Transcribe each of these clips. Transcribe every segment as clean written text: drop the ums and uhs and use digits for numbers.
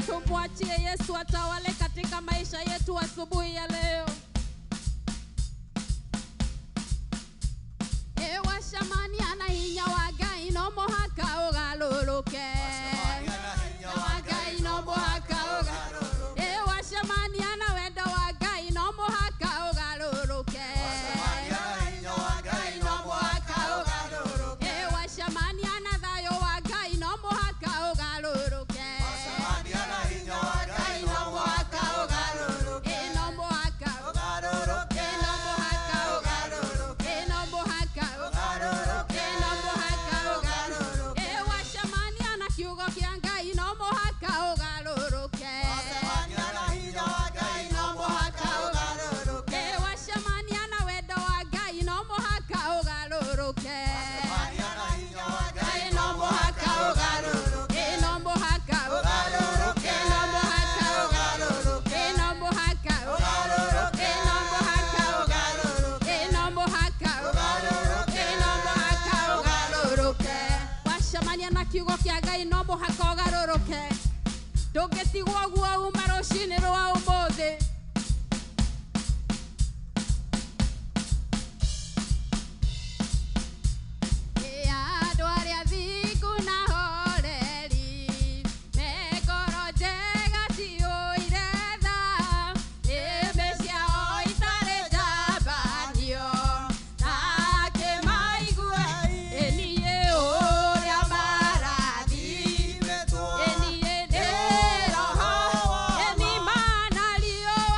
Tumwachie Yesu atawale katika maisha yetu asubuhi ya leo. Washamani anahinya wagai no mohaka ogaluruke. Wagai no mohaka ogaluruke. Washamani ana wendo wagai no mohaka ogaluruke. Wagai no mohaka ogaluruke. Washamani ana thayo wagai no mohaka ogaluruke. Kiugo kia Ngai no mũhaka ũgarũrũke. Ndũngĩtigwo ũguo uma rũcinĩ rwa ũmũthĩ. Andũ arĩa thingu na horeri me ngoro njega ciyũire tha, nĩmĩ ciao itarĩ njambanio, na kĩmaigue niĩ ũrĩa marathimĩtwo. Niĩ nĩ roho, nĩ mana riũa.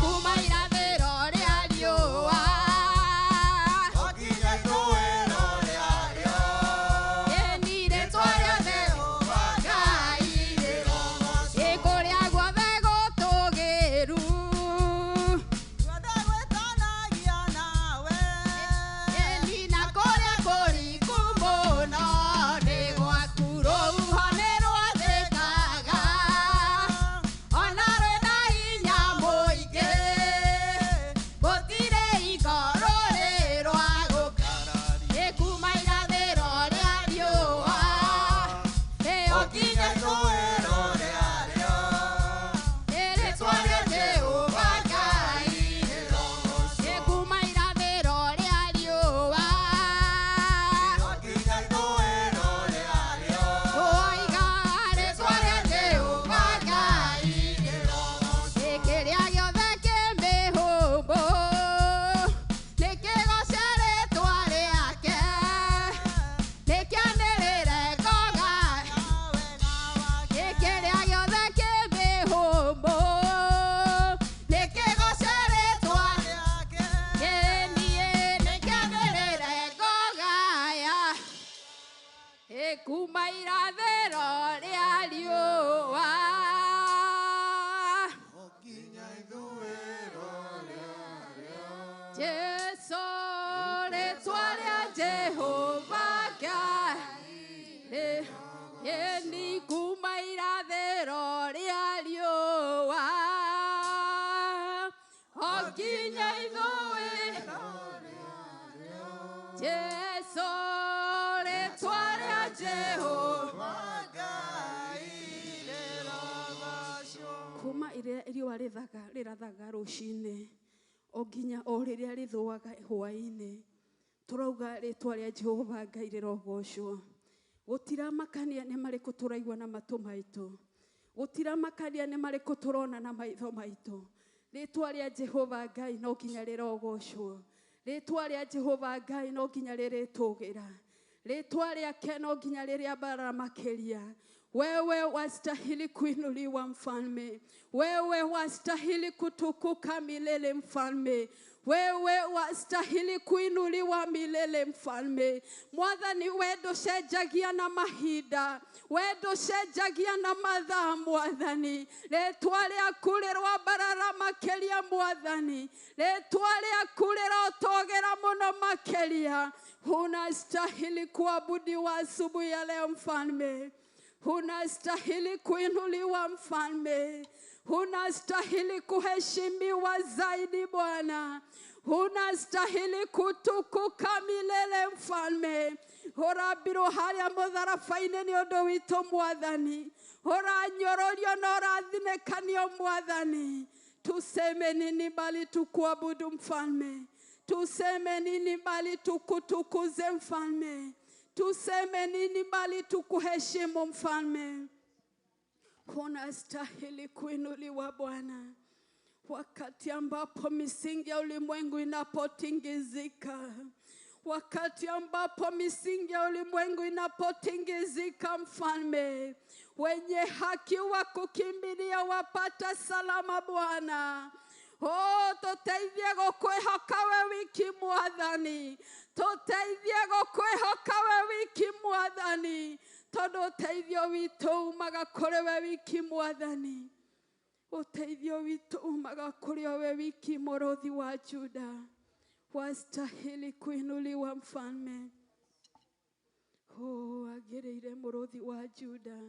Kuma irathĩro rĩa riũa nginya ithũĩro rĩarĩo. Ĩni rĩtwa rĩa Jehova Ngai rĩrogoocwo. Kũrĩa guothe gũtũũgĩru. Guothe gwĩtanagia nawe. Ĩni na kũrĩa kũriku mũno nĩ gwaku rũhuho nĩ rwathĩkaga ona rwĩna hinya mũingĩ gũtirĩ igoro rĩ rwa gũkararia. Kuma irathĩro rĩa riũa O nginya ithũĩro rĩarĩo. Rĩtwa rĩa Jehova Ngai Rĩrogoocwo. Kuma irathĩro rĩa riũa O nginya ithũĩro rĩarĩo. Oiga rĩtwa rĩa Jehova Ngai Rĩrogoocwo. Kĩrĩa gĩothe kĩ mĩhũmũ nĩkĩgooce rĩtwa rĩake nĩkĩanĩrĩre ngoga kĩrĩa gĩothe kĩ mĩhũmũ nĩkĩgooce rĩtwa niĩ nĩkĩanĩrĩre ngogaya kuma irathĩro rĩa riũa O nginya ithũĩro rĩarĩo. Jesu rĩtwa rĩa Jehova Ngai ĩni kuma irathĩro rĩa riũa o nginya ithũĩro. Jesu rĩtwa rĩa Jehova Ngai rĩrogoocwo. Kuma iria riũa rĩrathaga rũcinĩ o nginya o rĩrĩa rĩthũaga hwaĩ-inĩ tũrauga rĩtwa rĩa Jehova Ngai rĩrogocwo. Gũtiramakania nĩ marĩkũ tũraigua na matũ maitũ, gũtiramakania nĩ marĩkũ tũrona na maitho maitũ, rĩtwa rĩa Jehova Ngai no nginya rĩrogocwo. Rĩtwa rĩa Jehova Ngai no nginya rĩrĩtũgĩra, rĩtwa rĩake no nginya rĩrĩambarara makĩria. Wewe wastahili kuinuliwa mfalme, wewe wastahili kutukuka milele mfalme, wewe wastahili kuinuliwa milele mfalme. Mwathani we ndũcenjagia na mahinda, we ndũcenjagia na mathaa mwathani, rĩtwa rĩaku rĩrwambarara makĩria mwathani, rĩtwa rĩaku rĩrotogera mũno makĩria. Unastahili kuabudiwa asubuhi ya leo mfalme, unastahili kuinuliwa mfalme, unastahili kuheshimiwa zaidi Bwana, unastahili kutukuka milele mfalme. Ũrambirwo harĩa mũtharaba-inĩ nĩ ũndũ witũ mwathani, ũranyororio na ũrathinĩkanio mwathani. Tuseme nini bali tukuabudu mfalme? Tuseme nini bali tukutukuze mfalme? Tuseme nini bali tukuheshimu mfalme? Unastahili kuinuliwa Bwana. Wakati ambapo misingi ya ulimwengu inapotingizika, wakati ambapo misingi ya ulimwengu inapotingizika mfalme, wenye haki wa kukimbilia wapata salama Bwana. Oh, tũteithie gũkwĩhoka we wiki mwathani, tũteithie gũkwĩhoka we wiki mwathani, tondũ ũteithio witũ umaga kũrĩ we wiki mwathani, ũteithio witũ umaga kũrĩ we wiki mũrũthi wa Juda. Wastahili kuinuliwa mfalme. Oh, agĩrĩire mũrũthi wa Juda,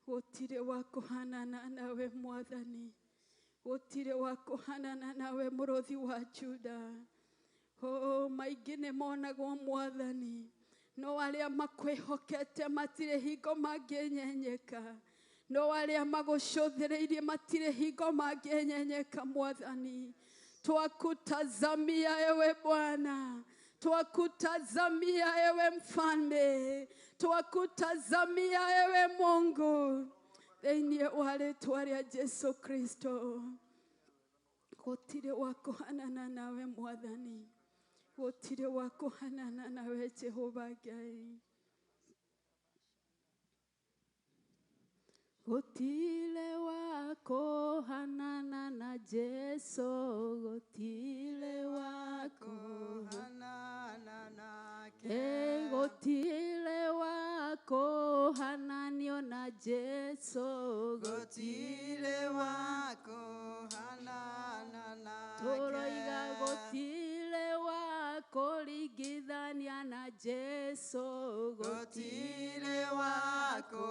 gũtirĩ wa kũhanana nawe mwathani, gũtirĩ wa kũhanana nawe mũrũthi wa Juda. Oh, maingĩ nĩ monagwo mwathani, no arĩa makwĩhokete matirĩ hingo mangĩnyenyeka, no arĩa magũcũthĩrĩirie matirĩ hingo mangĩnyenyeka mwathani. Twakutazamia ewe Bwana, twakutazamia ewe mfalme, twakutazamia ewe Mungu, thĩinĩ wa rĩtwa rĩa Jesu Kristo. Gũtirĩ wa kũhanana nawe mwathani, gũtirĩ wa kũhanana nawe Jehova Ngai. Gutile wako hanana na Jesu, gutile wako hanana nake. Gutile wako hananio na Jesu, gutile wako hanana nake. Toroiga gutile wako ringithania na Jesu, gutile wako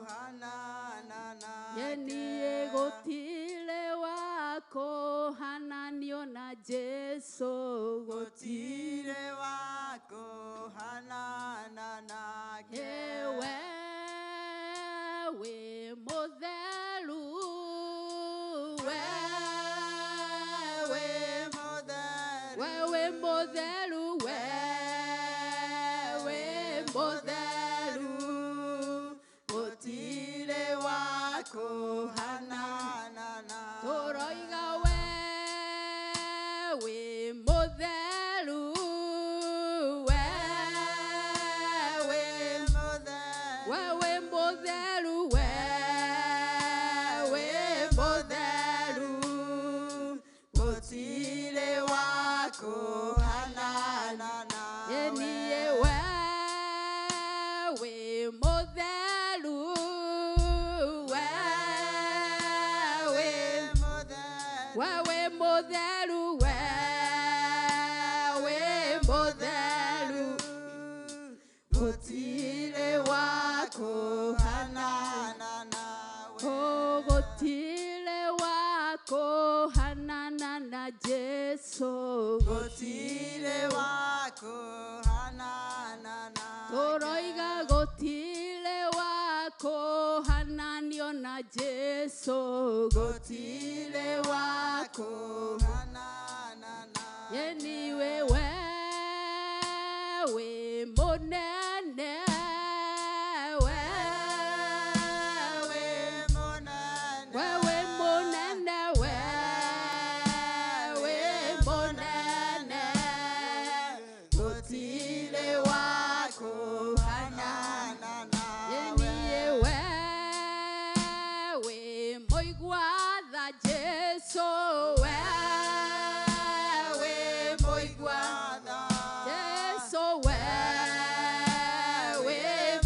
hanana nake. Yenie gutile wako hananio na Jesu, gutile wako hanana nake. Wewe mutheru, wewe mutheru, wewe mutheru, wewe mutheru, gutile wako hanana nake. Toroiga wewe mutheru, wewe mutheru, wewe mutheru, wewe mutheru, gutile wako hanana nake. Yenie wewe mutheru, wewe mutheru, wewe mutheru, wewe mutheru, gutile wako hanana nawe. Oh, gutile wako hanana na Jesu, gutile wako hanana nake. Toroiga gutile wako hananio na Jesu, gutile wako hanana nake. Yeniwe wewe munene, wewe munene, wewe munene, wewe munene, gutile wako hanana nawe. Yenie wewe muigwatha Jesu, wewe muigwatha Jesu, wewe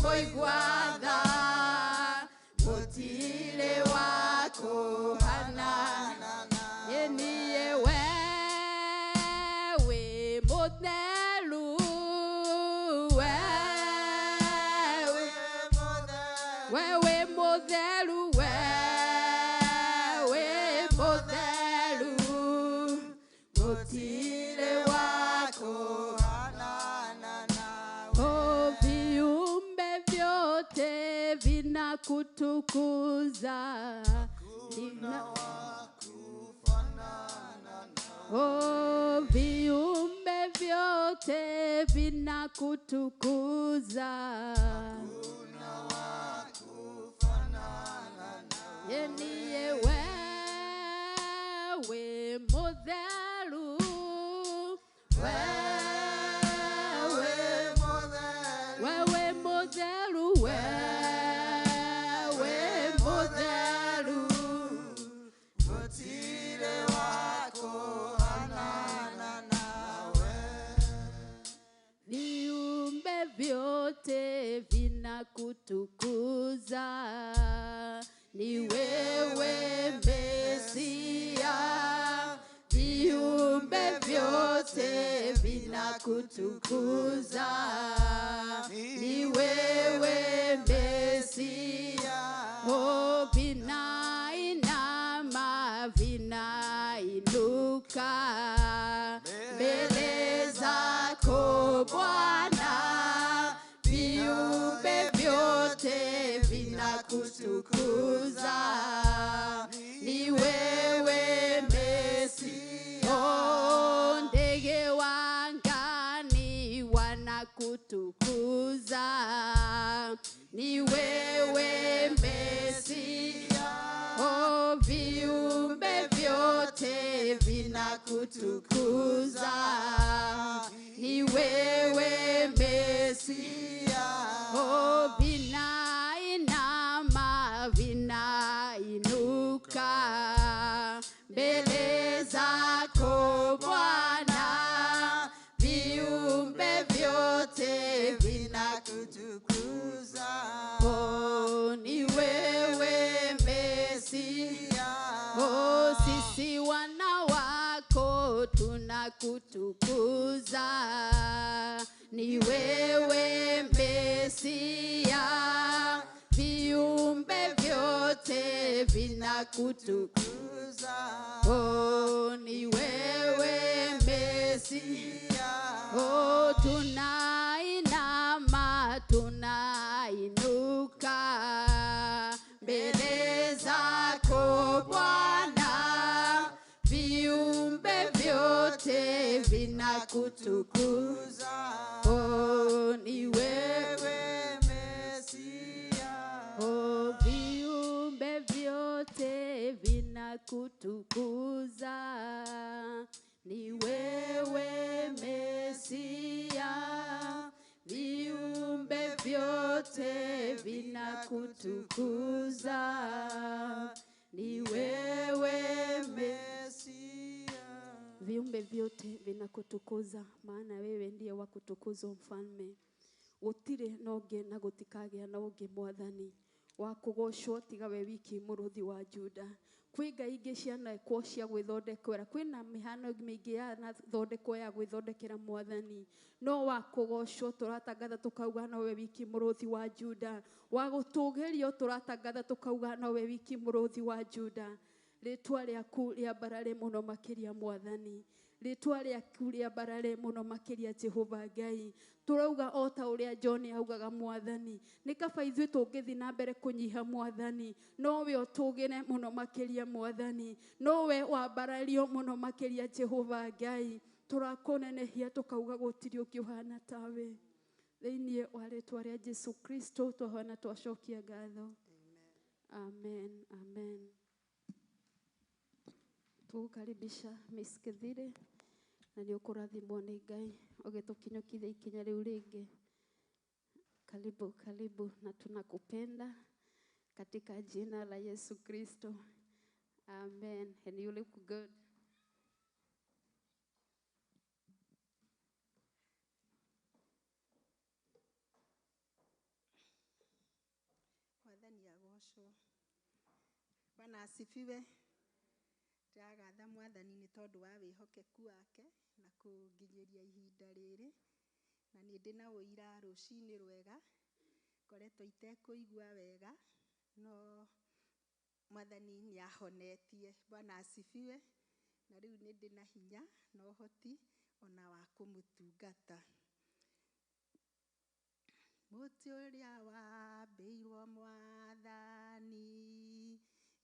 muigwatha, gutile wako hanana. Yenie wewe mutheru, wewe wewe mutheru, wewe mutheru, gutile wako hanana nawe. Oh, viumbe vyote vinakutukuza, Oh, viumbe vyote vinakutukuza, Yenie wewe mutheru, wewe wewe mutheru, wewe mutheru, gutile wako hanana nawe. Viumbe vyote vinakutukuza, ni wewe Mesia. Viumbe vyote vinakutukuza, ni wewe Mesia. Oh, vinainama, vinainuka mbele zako Bwana, viumbe vyote vinakutukuza, ni wewe Mesia. Oh, ndege wa angani wanakutukuza, ni wewe Mesia. Oh, viumbe vyote vinakutukuza, ni wewe Mesia. Oh, vinainama, vina Mbele zako Bwana, viumbe vyote vinakutukuza. Oh, ni wewe Mesia. Oh, sisi wana wako tunakutukuza. Ni wewe Mesia, viumbe vyote vinakutukuza. Oh, ni wewe Mesia. Oh, tunainama, tunainuka mbele zako Bwana, viumbe vyote vinakutukuza. Oh, ni wewe Mesia. Oh, viumbe vyote vinakutukuza. Ni wewe Mesia, viumbe vyote vinakutukuza. Ni wewe Mesia. Viumbe vyote vinakutukuza, maana wewe ndiye wa kutukuzwa mfalme. Gutire na ũngĩ na gũtikagĩa na ũngĩ mwathani wa kũgocwo tiga we wiki mũrũthi wa Juda. Kwĩ ngai ingĩ cianekwo cia gwĩthondekera, kwĩna mĩhano mĩingĩ yanathondekwo ya gwĩthondekera mwathani, no wa kũgocwo tũratangatha tũkauga nowe wiki mũrũthi wa Juda, wa gũtũgĩrio tũratangatha tũkauga nowe wiki mũrũthi wa Juda. Rĩtwa rĩaku rĩambarare mũno makĩria mwathani, rĩtwa rĩaku rĩambarare mũno makĩria Jehova Ngai. Tũrauga o ta ũrĩa John augaga mwathani, nĩ kaba ithuĩ tũngĩthiĩ na mbere kũnyiha mwathani, nowe ũtũgĩre mũno makĩria mwathani, nowe wambarario mũno makĩria Jehova Ngai. Tũrakũnenehia tũkauga gũtirĩ ũngĩ ũhana tawe. Thĩinĩ wa rĩtwa rĩa Jesu Kristo twahoya twacokia ngatho. Amen, amen. Tũgũkaribisha Miss Kithire na nĩ ũkũrathimwo nĩ Ngai ũgĩtũkinyũkithia ikinya rĩu rĩngĩ. Karibu, karibu, na tunakupenda katika jina la Yesu Kristo. Amen. And you look good. Mwathani agocwo. Bwana asifiwe. Ndĩragatha mwathani nĩ tondũ wa wĩhokeku wake na kũnginyĩria ihinda rĩrĩ, na nĩ ndĩ na ũira rũcinĩ rwega, ngoretwo itekũigua wega, no mwathani nĩ ahonetie. Bwana asifiwe. Na rĩu nĩ ndĩ na hinya na ũhoti ona wa kũmũtungata. Mũtĩ ũrĩa wambĩirwo mwathani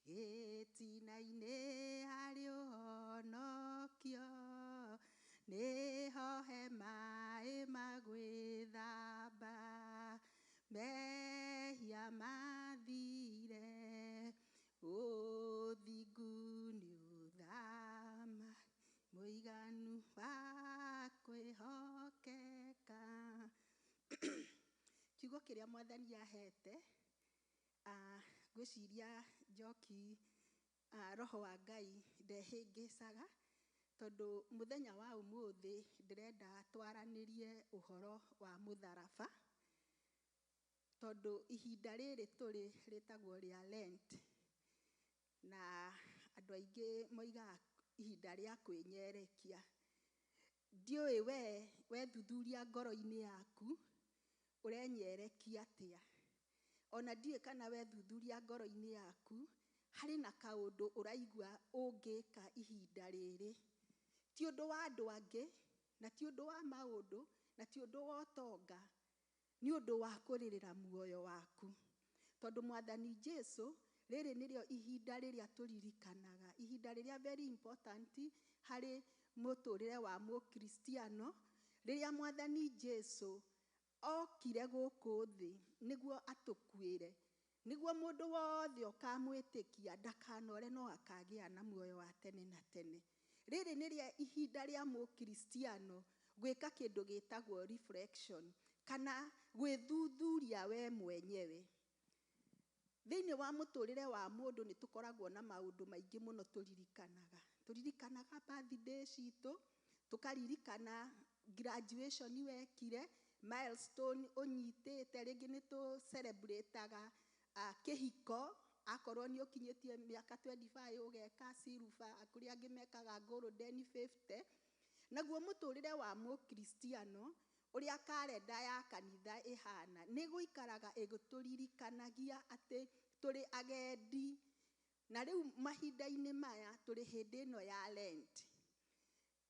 gĩtina-inĩ harĩ ũhonokio, nĩho he maĩ ma gwĩthamba mehia mathire, ũthingu nĩ ũthama mũiganu wa kwĩhokeka. Kiugo kĩrĩa mwathani ahete, ngwĩciria njoki, roho wa Ngai ndehĩngĩcaga, tondũ mũthenya wa ũmũthĩ ndĩrenda twaranĩrie ũhoro wa mũtharaba, tondũ ihinda rĩrĩ tũrĩ rĩtagwo rĩa Lent, na andũ aingĩ moigaga ihinda rĩa kwĩnyerekia. Ndiũĩ we wethuthuria ngoro-inĩ yaku ũrenyerekia atĩa. Ona ndiũĩ kana wethuthuria ngoro-inĩ yaku harĩ na kaũndũ ũraigua ũngĩka ihinda rĩrĩ. Ti ũndũ wa andũ angĩ, na ti ũndũ wa maũndũ, na ti ũndũ wa ũtonga, nĩ ũndũ wa kũrĩrĩra muoyo waku. Tondũ mwathani Jesu, rĩrĩ nĩrĩo ihinda rĩrĩa tũririkanaga, ihinda rĩrĩa very important harĩ mũtũrĩre wa mũkristiano, rĩrĩa mwathani Jesu okire gũkũ thĩ nĩguo atũkuĩre, nĩguo mũndũ wothe ũkamwĩtĩkia ndakanore no akagĩa na muoyo wa tene na tene. Rĩrĩ nĩrĩo ihinda rĩa mũkristiano gwĩka kĩndũ gĩtagwo reflection, kana gwĩthuthuria we mwenyewe. Thĩinĩ wa mũtũrĩre wa mũndũ nĩ tũkoragwo na maũndũ maingĩ mũno tũririkanaga. Tũririkanaga birthday citũ, tũkaririkana graduation wekire, milestone ũnyitĩte, rĩngĩ nĩ tũ celebrataga kĩhiko, akorwo nĩ ũkinyĩtie mĩaka 25 ũgeka silver, kũrĩ angĩ mekaga golden 50. Naguo mũtũrĩre wa mũkristiano ũrĩa karenda ya kanitha ĩhana, nĩ gũikaraga ĩgĩtũririkanagia atĩ tũrĩ agendi. Na rĩu mahinda-inĩ maya tũrĩ hĩndĩ ĩno ya Lent.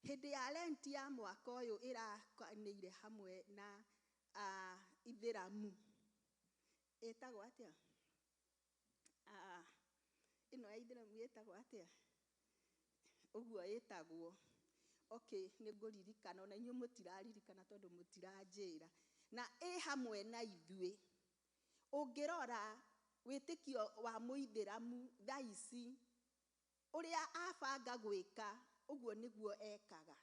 Hĩndĩ ya Lent ya mwaka ũyũ ĩrakanĩire hamwe na ithĩramu. Ĩtagwo atĩa? Ĩno ya ithĩramu ĩtagwo atĩa? Ũguo ĩtagwo. Okay, nĩ ngũririkana, ona inyuĩ mũtiraririkana tondũ mũtiranjĩra. Na ĩ hamwe na ithuĩ. Ũngĩrora wĩtĩkio wa mũithĩramu thaa ici, ũrĩa abanga gwĩka, ũguo nĩguo ekaga.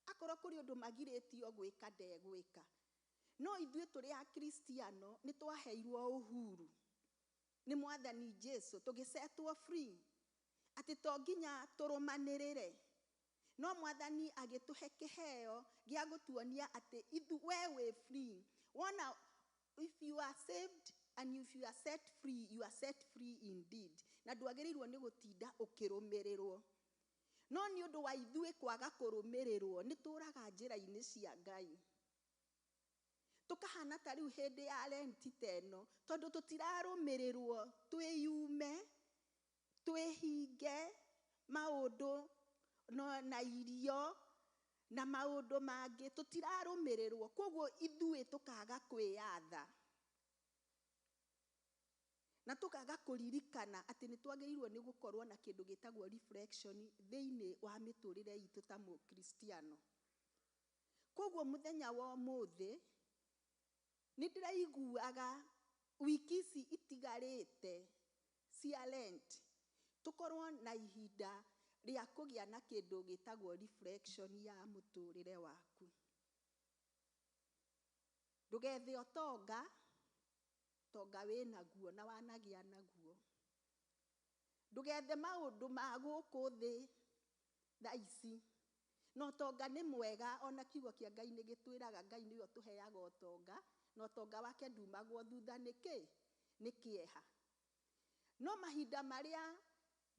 Akorwo kũrĩ ũndũ magirĩtio gwĩka, ndegwĩka. No ithuĩ tũrĩ akristiano nĩ twaheirwo uhuru nĩ Mwathani Jesu, tũgĩsetwo free atĩ to nginya tũrũmanĩrĩre. No Mwathani agĩtũhe kĩheo gĩa gũtuonia atĩ we wĩ free. Wona, if you are saved and if you are set free, you are set free indeed. Na ndwagĩrĩirwo nĩ gũtinda ũkĩrũmĩrĩrwo. No nĩ ũndũ wa ithuĩ kwaga kũrũmĩrĩrwo, nĩ tũraga njĩra-inĩ cia Ngai. Tũkahana ta rĩu hĩndĩ ya Lent ta ĩno, tondũ tũtirarũmĩrĩrwo, twĩyume, twĩhinge maũndũ no, na irio na maũndũ mangĩ, tũtirarũmĩrĩrwo. Koguo ithuĩ tũkaga kwĩyatha na tũkaga kũririkana atĩ nĩ twagĩrĩirwo nĩ gũkorwo na kĩndũ gĩtagwo reflection thĩinĩ wa mĩtũrĩre itũ ta mũkristiano. Koguo mũthenya wa ũmũthĩ nĩ ndĩraiguaga wiki ici itigarĩte cia Lent tũkorwo na ihinda rĩa kũgĩa na kĩndũ gĩtagwo reflection ya mũtũrĩre waku. Ndũgethe ũtonga, tonga wĩnaguo na wanagĩa naguo. Ndũgethe maũndũ ma gũkũ thĩ thaa ici. Na ũtonga nĩ mwega, ona kiugo kĩa Ngai nĩ gĩtwĩraga Ngai nĩwe ũtũheaga ũtonga, na ũtonga wake ndumagwo thutha nĩ kĩ? Nĩ kĩeha. No mahinda marĩa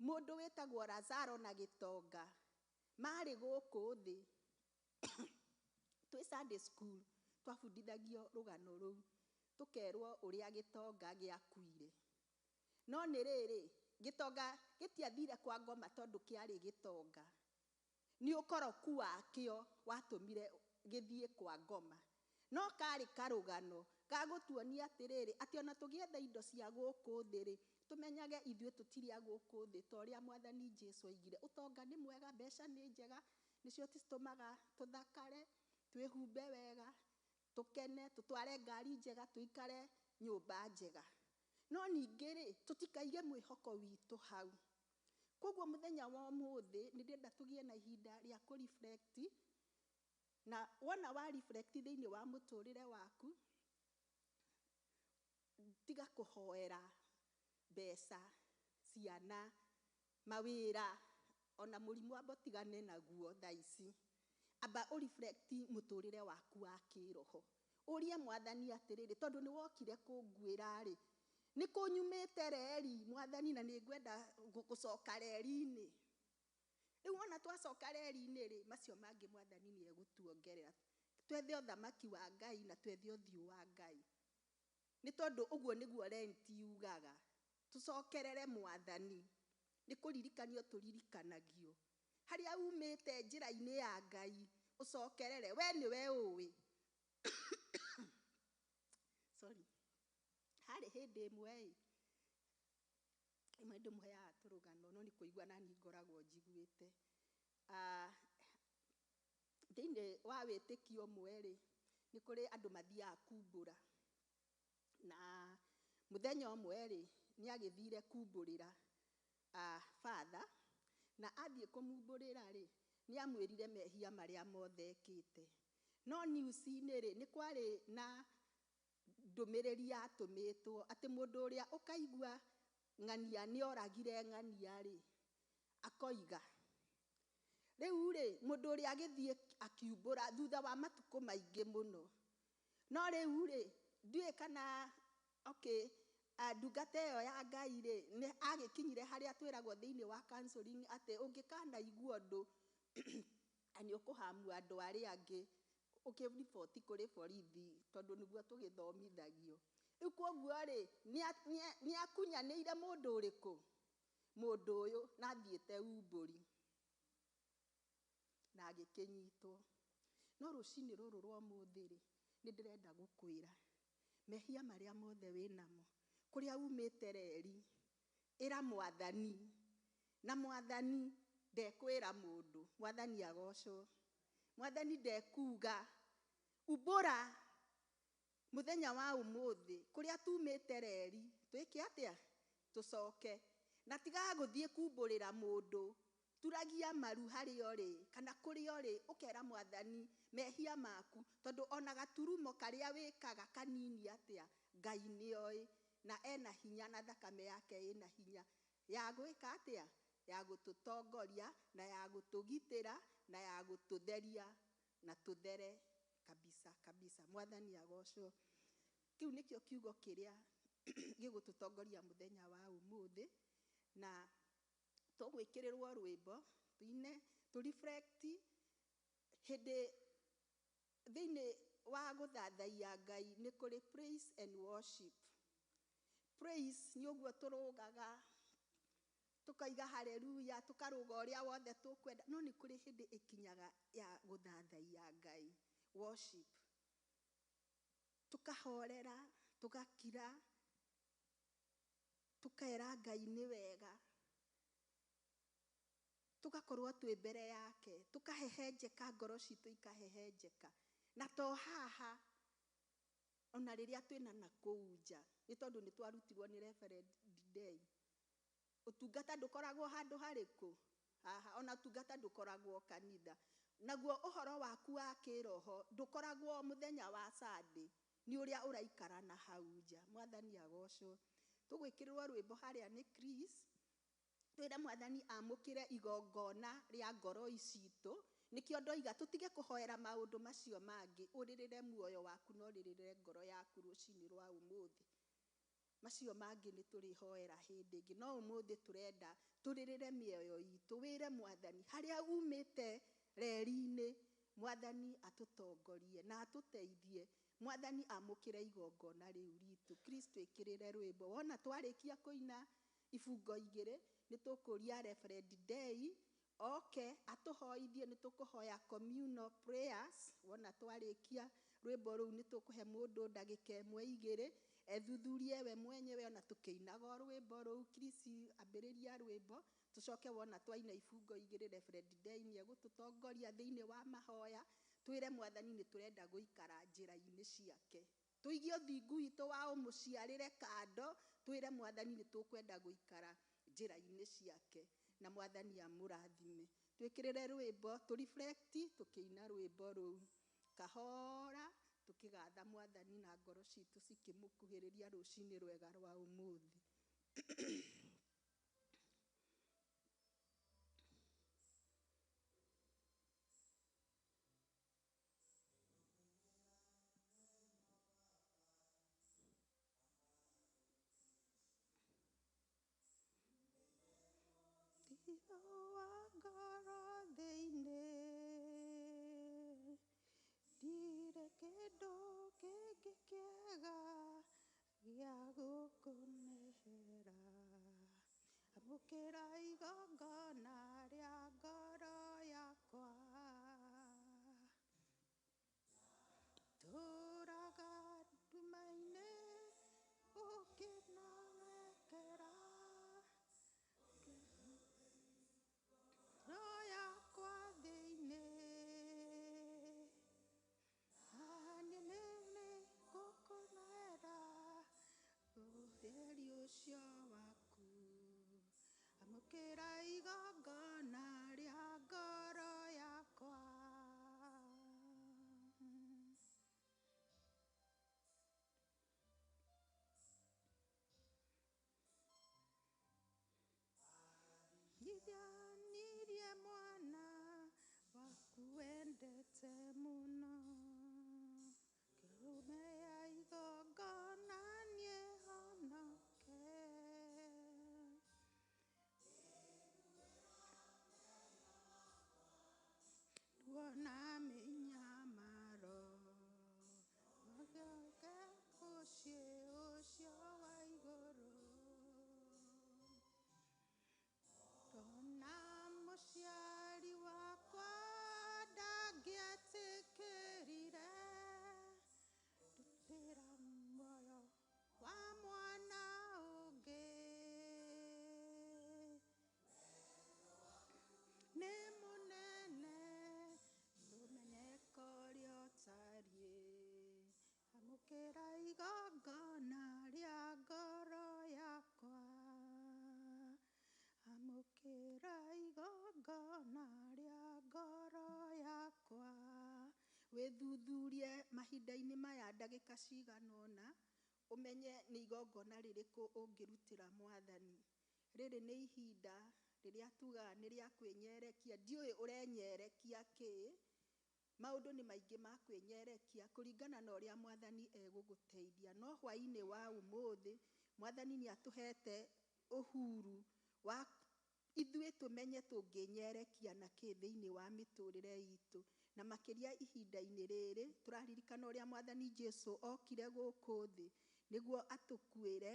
mũndũ wĩtagwo Lazaro na gĩtonga marĩ gũkũ thĩ, twĩ Sunday school twabundithagio rũgano rũu, tũkerwo ũrĩa gĩtonga gĩakuire. No nĩ rĩrĩ, gĩtonga gĩtiathire kwa ngoma tondũ kĩarĩ gĩtonga. Nĩ ũkoroku wakĩo watũmire gĩthiĩ kwa ngoma. No karĩ karũgano ga gũtuonia atĩrĩrĩ, atĩ ona tũgĩetha indo cia gũkũ thĩ rĩ, tũmenyage ithuĩ tũtirĩ a gũkũ thĩ, ta ũrĩa Mwathani Jesu oigire. Ũtonga nĩ mwega, mbeca nĩ njega, nĩcio citũmaga tũthakare, twĩhumbe wega, tũkene, tũtware ngari njega, tũikare nyũmba njega. No ningĩ rĩ, tũtikaige mwĩhoko witũ hau. Koguo mũthenya wa ũmũthĩ nĩ ndĩrenda tũgĩe na ihinda rĩa kũ reflect, na wona wa reflect thĩinĩ wa mũtũrĩre waku, tiga kũhoera mbeca, ciana, mawĩra, ona mũrimũ amba ũtigane naguo thaa ici. Amba ũ reflect mũtũrĩre waku wa kĩroho. Ũrie Mwathani atĩrĩrĩ, tondũ nĩ wokire kũnguĩra rĩ, nĩ kũnyumĩte reri Mwathani, na nĩ ngwenda gũcoka reri-inĩ. Rĩu wona twacoka reri-inĩ rĩ, macio mangĩ Mwathani nĩ egũtuongerera. Twethe ũthamaki wa Ngai na twethe ũthiũ wa Ngai. Nĩ tondũ ũguo nĩguo Lent yugaga. Tũcokerere Mwathani. Nĩ kũririkanio tũririkanagio. Harĩa umĩte njĩra-inĩ ya Ngai, ũcokerere. We nĩwe ũĩ. Sorry. Harĩ hĩndĩ ĩmwe ĩ, ĩmwe ndĩmũheaga tũrũgano, no nĩ kũigua nani ngoragwo njiguĩte. Thĩinĩ wa wĩtĩkio ũmwe rĩ, nĩ kũrĩ andũ mathiaga kumbũra. Na mũthenya ũmwe rĩ, nĩ agĩthire kumbũrĩra father, na athiĩ kũmumbũrĩra rĩ, nĩ amwĩrire mehia marĩa mothe ekĩte. No news-inĩ rĩ, nĩ kwarĩ na ndũmĩrĩri yatũmĩtwo atĩ mũndũ ũrĩa ũkaigua ng'ania nĩ oragire ng'ania rĩ, akoiga. Rĩu rĩ mũndũ ũrĩa agĩthiĩ akiumbũra thutha wa matukũ maingĩ mũno. No rĩu rĩ ndiũĩ kana okay, ndungata ĩyo ya Ngai rĩ nĩ agĩkinyire harĩa twĩragwo thĩinĩ wa counseling atĩ ũngĩkanaigua ũndũ nĩ ũkũhamu andũ arĩa angĩ ũkĩriboti kũrĩ borithi tondũ nĩguo tũgĩthomithagio. Rĩu kwoguo rĩ nĩ akunyanĩire mũndũ ũrĩkũ? Mũndũ ũyũ na athiĩte umbũri na agĩkĩnyitwo. No rũcinĩ rũrũ rwa ũmũthĩ rĩ nĩ ndĩrenda gũkwĩra mehia marĩa mothe wĩnamo kũrĩa umĩte reri ĩra mwathani, na mwathani ndekwĩra mũndũ. Mwathani agocwo, mwathani ndekuga umbũra mũthenya wa ũmũthĩ kũrĩa tumĩte reri twĩke atĩa? Tũcoke na tigaga gũthiĩ kumbũrĩra mũndũ. Turagia maru harĩa ũrĩ kana kũrĩa ũrĩ ũkera mwathani mehia maku, tondũ ona gaturumo karĩa wĩkaga kanini atĩa Ngai nĩoĩ na ena hinya na thakame yake ĩna hinya ya gwĩka atĩa? Ya gũtũtongoria na ya gũtũgitĩra na ya gũtũtheria na tũthere kabisa kabisa. Mwathani agocwo. Kĩu nĩkĩo kiugo kĩrĩa gĩgũtũtongoria mũthenya wa ũmũthĩ, na tũgwĩkĩrĩrwo rwĩmbo tuine tũ reflect hĩndĩ thĩinĩ wa gũthathaiya Ngai nĩ kũrĩ praise and worship. Praise nĩ ũguo tũrũgaga tũkaiga haleluya tũkarũga ũrĩa wothe tũkwenda, no nĩ kũrĩ hĩndĩ ĩkinyaga ya gũthathaiya Ngai, worship. Tũkahorera, tũgakira, tũkera Ngai nĩ wega, tũgakorwo twĩ mbere yake, tũkahehenjeka, ngoro citũ ikahehenjeka. Na to haha ona rĩrĩa twĩna nakũu nja, nĩ tondũ nĩ twarutirwo nĩ Reverend Day. Ũtungata ndũkoragwo handũ harĩkũ? Haha. Ona ũtungata ndũkoragwo kanitha. Naguo ũhoro waku wa kĩroho ndũkoragwo mũthenya wa Sunday, nĩ ũrĩa ũraikara na hau nja. Mwathani agocwo. Tũgwĩkĩrĩrwo rwĩmbo harĩa nĩ Chris, twĩre mwathani amũkĩre igongona rĩa ngoro citũ. Nĩkĩo ndoiga tũtige kũhoera maũndũ macio mangĩ, ũrĩrĩre muoyo waku na ũrĩrĩre ngoro yaku rũcinĩ rwa ũmũthĩ. Macio mangĩ nĩ tũrĩhoera hĩndĩ ĩngĩ, no ũmũthĩ tũrenda tũrĩrĩre mĩoyo itũ. Wĩre mwathani harĩa umĩte reri-inĩ, mwathani atũtongorie na atũteithie. Mwathani amũkĩre igongona rĩu ritũ. Kristo ĩkĩrĩre rwĩmbo. Wona twarĩkia kũina ibungo igĩrĩ nĩ tũkũria Reverend Day oke atũhoithie. Nĩ tũkũhoya communal prayers. Wona twarĩkia rwĩmbo rũu nĩ tũkũhe mũndũ ndagĩka ĩmwe igĩrĩ ethuthurie we mwenyewe ona tũkĩinaga rwĩmbo rũu. Chris ambĩrĩria rwĩmbo, tũcoke wona twaina ibungo igĩrĩ Reverend Day nĩ egũtũtongoria thĩinĩ wa mahoya. Twĩre mwathani nĩ tũrenda gũikara njĩra-inĩ ciake, tũigie ũthingu witũ wa ũmũciarĩre kando, twĩre mwathani nĩ tũkwenda gũikara njĩra-inĩ ciake, na mwathani amũrathime. Twĩkĩrĩre rwĩmbo tũ reflect tũkĩina rwĩmbo rũu kahora, tũkĩgatha mwathani na ngoro citũ cikĩmũkuhĩrĩria rũcinĩ rwega rwa ũmũthĩ. Thitho wa ngoro thĩinĩ ndirĩ kĩndũ kĩngĩ kĩega gĩa gũkũnehera, amũkĩra igongona rĩa ngoro yakwa. Tũraga nduma-inĩ ũkĩnawekera ngoro yakwa thĩinĩ, nĩ gũkũnera ũtheri ũcio waku, amũkĩra igongona. Mũciari wakwa ndangĩetĩkĩrire ndutĩra muoyo wa mwana ũngĩ. Nĩ mũnene ndũmenye ũrĩa ũtariĩ, amũkĩra igongona rĩa ngoro yakwa, amũkĩra igongona rĩa ngoro yakwa. Wĩthuthurie mahinda-inĩ maya ndagĩka cigana ũna, ũmenye nĩ igongona rĩrĩkũ ũngĩrutĩra Mwathani. Rĩrĩ nĩ ihinda rĩrĩa tugaga nĩ rĩa kwĩnyerekia, ndiũĩ ũrenyerekia kĩ. Maũndũ nĩ maingĩ ma kwĩnyerekia kũringana na ũrĩa Mwathani egũgũteithia. No hwaĩ-inĩ wa ũmũthĩ, Mwathani nĩ atũhete ũhuru wa ithuĩ tũmenye tũngĩnyerekia na kĩ thĩinĩ wa mĩtũrĩre itũ. Na makĩria ihinda-inĩ rĩrĩ, tũraririkana ũrĩa Mwathani Jesu okire gũkũ thĩ nĩguo atũkuĩre,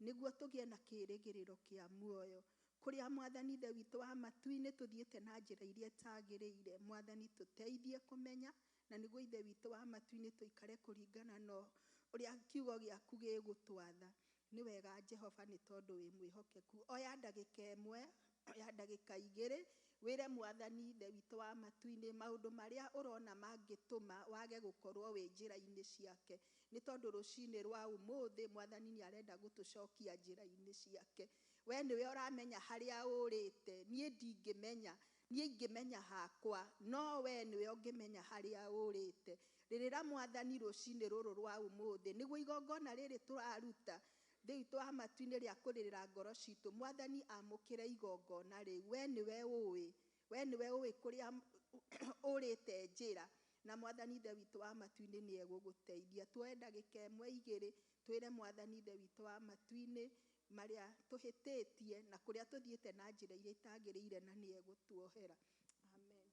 nĩguo tũgĩe na kĩĩrĩgĩrĩro kĩa muoyo. Kũrĩa Mwathani Ithe witũ wa matu-inĩ tũthiĩte na njĩra iria ĩtagĩrĩire, Mwathani tũteithie kũmenya, na nĩguo Ithe witũ wa matu-inĩ tũikare kũringana na ũrĩa kiugo gĩaku gĩgũtwatha. Nĩ wega Jehova nĩ tondũ wĩ mwĩhokeku. Oya ndagĩka ĩmwe, oya ndagĩka igĩrĩ, wĩre Mwathani Ithe witũ wa matu-inĩ maũndũ marĩa ũrona mangĩtũma wage gũkorwo wĩ njĩra-inĩ ciake. Nĩ tondũ rũcinĩ rwa ũmũthĩ Mwathani nĩ arenda gũtũcokia njĩra-inĩ ciake. We nĩwe ũramenya harĩa ũrĩte, niĩ ndingĩmenya, niĩ ingĩmenya hakwa, no we nĩwe ũngĩmenya harĩa ũrĩte. Rĩrĩra Mwathani rũcinĩ rũrũ rwa ũmũthĩ, nĩguo igongona rĩrĩ tũraruta Ithe witũ wa matu-inĩ rĩa kũrĩrĩra ngoro citũ, Mwathani amũkĩre igongona rĩu. We nĩwe ũĩ, we nĩwe ũĩ kũrĩa ũrĩte njĩra, na Mwathani Ithe witũ wa matu-inĩ nĩ egũgũteithia. Tuoe ndagĩka ĩmwe igĩrĩ, twĩre Mwathani Ithe witũ wa matu-inĩ marĩa tũhĩtĩtie na kũrĩa tũthiĩte na njĩra iria itagĩrĩire, na nĩ egũtuohera. Amen.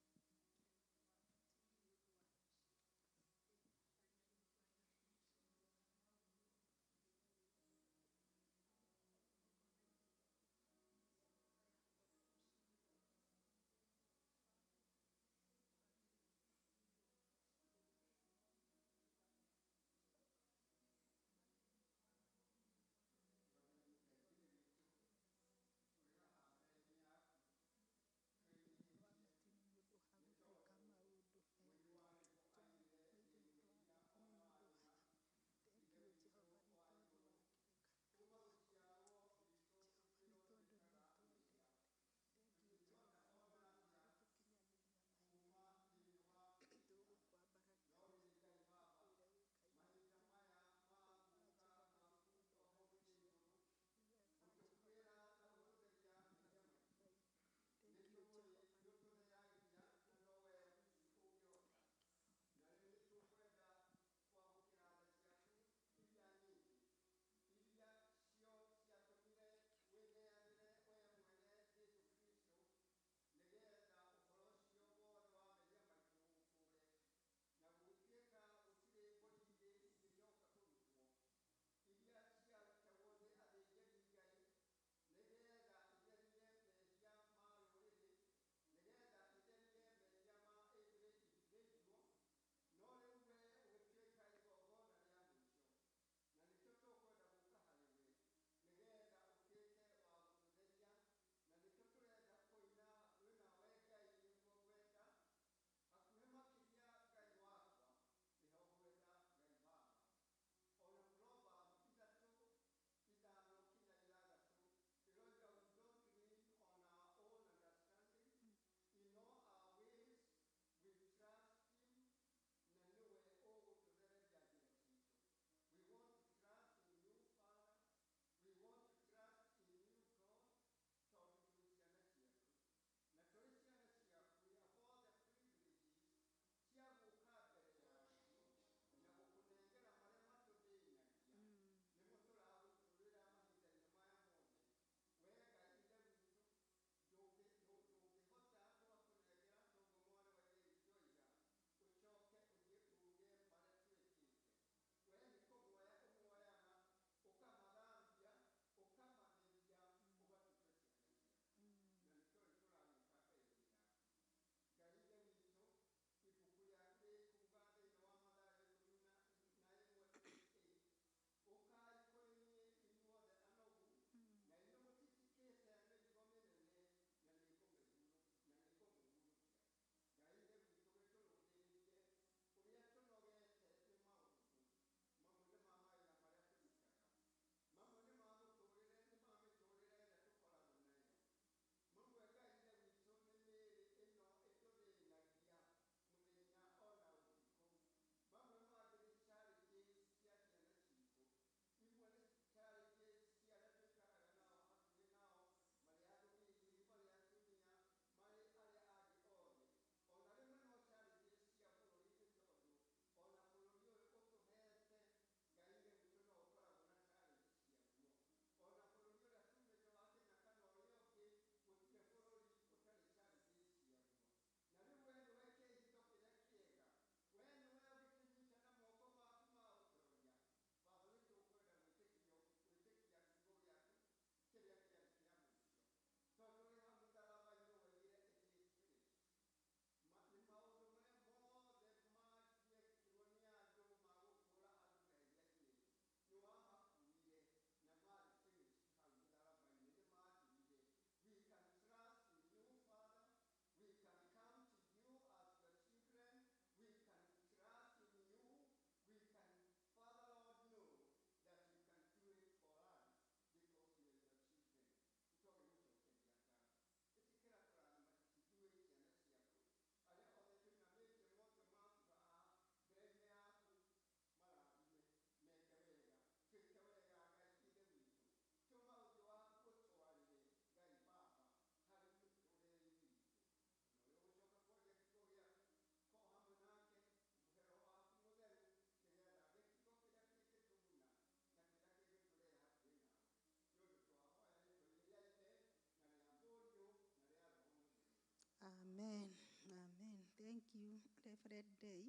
Red Day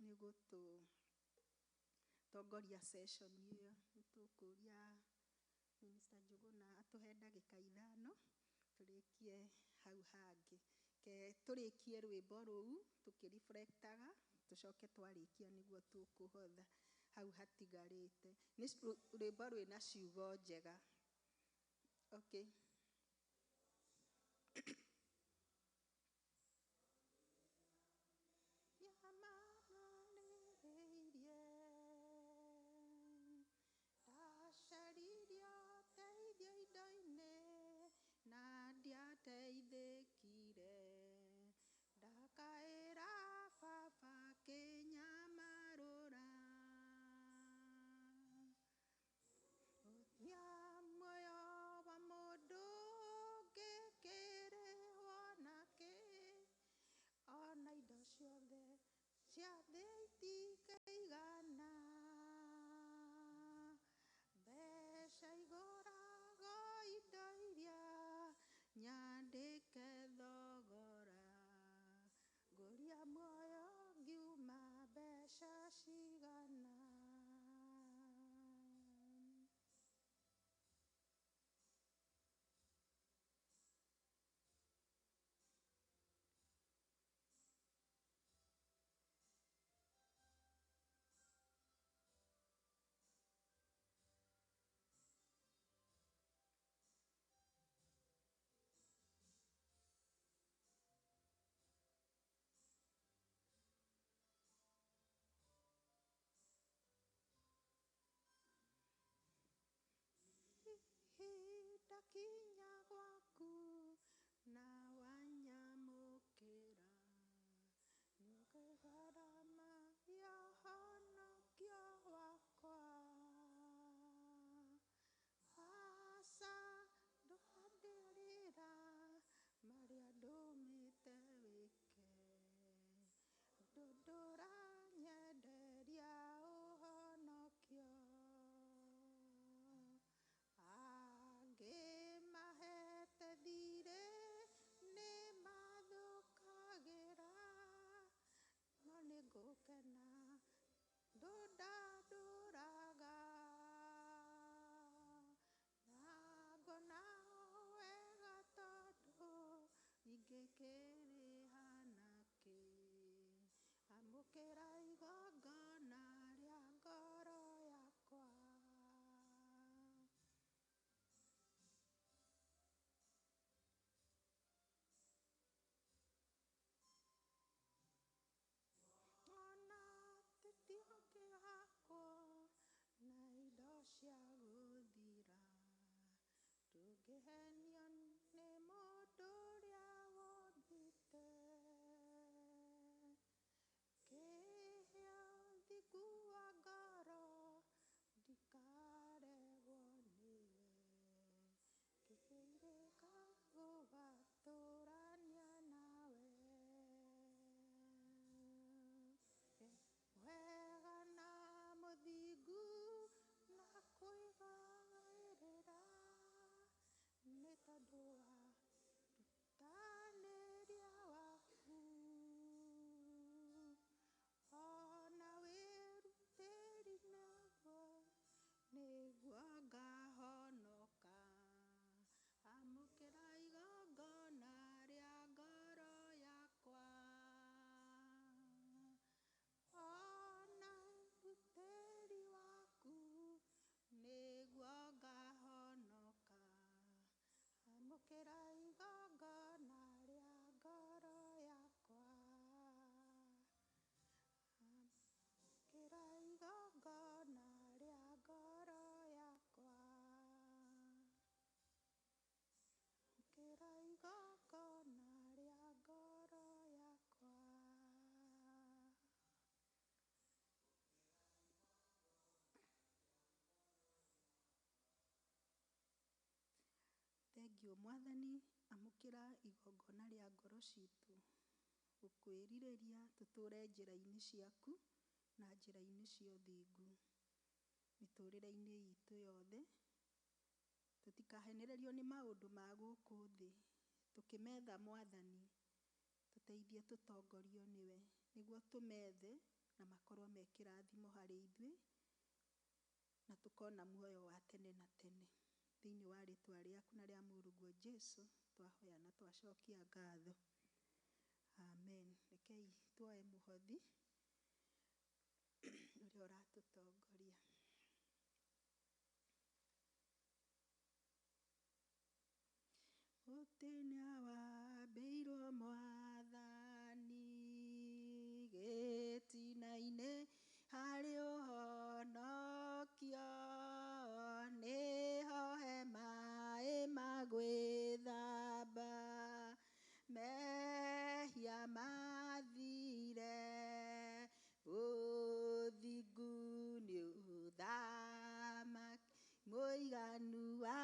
nĩ gũtũtongoria session ĩyo. Nĩ tũkũria Minister Njuguna atũhe ndagĩka 5 tũrĩkie hau hangĩ. Ke tũrĩkie rwĩmbo rũu tũkĩreflectaga, tũcoke twarĩkia nĩguo tũkũhotha hau hatigarĩte. Nĩ rwĩmbo rwĩna ciugo njega. Okay. Ndacaririe ũteithio indo-inĩ na ndiateithĩkire, ndakaĩra baba akĩnyamarũra. Ũthia muoyo wa mũndũ ũngĩkĩrĩhwo nakĩ, ona indo ciothe cia thĩ itingĩigana. Mbeca igũragwo indo iria nyandĩke thogora, ngũria muoyo ngiuma mbeca cigana. Ndakinya gwaku na wanyamũkĩra, nĩũkĩ gharama ya ũhonokio wakwa. Aca ndũkandirĩra marĩa ndũmĩte wĩke, ũndũ ndũranyenderia ũhonokio. Angĩ mahete thirĩ nĩ mathũkagĩra, no nĩ ngũkena ndũndandũraga. Na ngona wega tondũ ingĩkĩrĩha nakĩ, amũkĩra igongona rĩa ngoro yakwa. Ona tũtingĩhakwo na indo cia gũthira, ndũngĩhenio nĩ mũndũ ũrĩa wombĩte. Kĩhe ũthingu wa ngoro ndikaregwo nĩwe, ngĩrĩka gũgatũrania nawe. Wega na mũthingu na kwĩgaĩrĩra, nĩ tondũ wa ũrutanĩria waku. Ona wĩrutĩri naguo nĩguo ngahonoka, amũkĩra igongona rĩa ngoro yakwa. Ona ũrutĩri waku nĩguo ngahonoka, amũkĩra igongona rĩa ngoro yakwa. Amũkĩra igongona rĩa ngoro yakwa. Amũkĩra igongona rĩa ngoro yakwa. Thengiũ Mwathani, amũkĩra igongona rĩa ngoro citũ, gũkwĩrirĩria tũtũre njĩra-inĩ ciaku na njĩra-inĩ cia ũthingu mĩtũrĩre-inĩ itũ yothe. Tũtikahenererio nĩ maũndũ ma gũkũ thĩ, tũkĩmetha Mwathani. Tũteithie tũtongorio nĩwe nĩguo tũmethe na makorwo me kĩrathimo harĩ ithuĩ na tũkona muoyo wa tene na tene. Thĩinĩ wa rĩtwa rĩaku na rĩa mũrũguo Jesu twahoya na twacokia ngatho. Amen. Rekei tuoe mũhothi ũrĩa ũratũtongoria. Mũtĩ nĩawambĩirwo Mwathani gĩtina-inĩ harĩ ũhonokio, nĩho he maĩ ma gwĩthamba mehia mathire, ũthingu nĩ ũthamaki mũiganu wa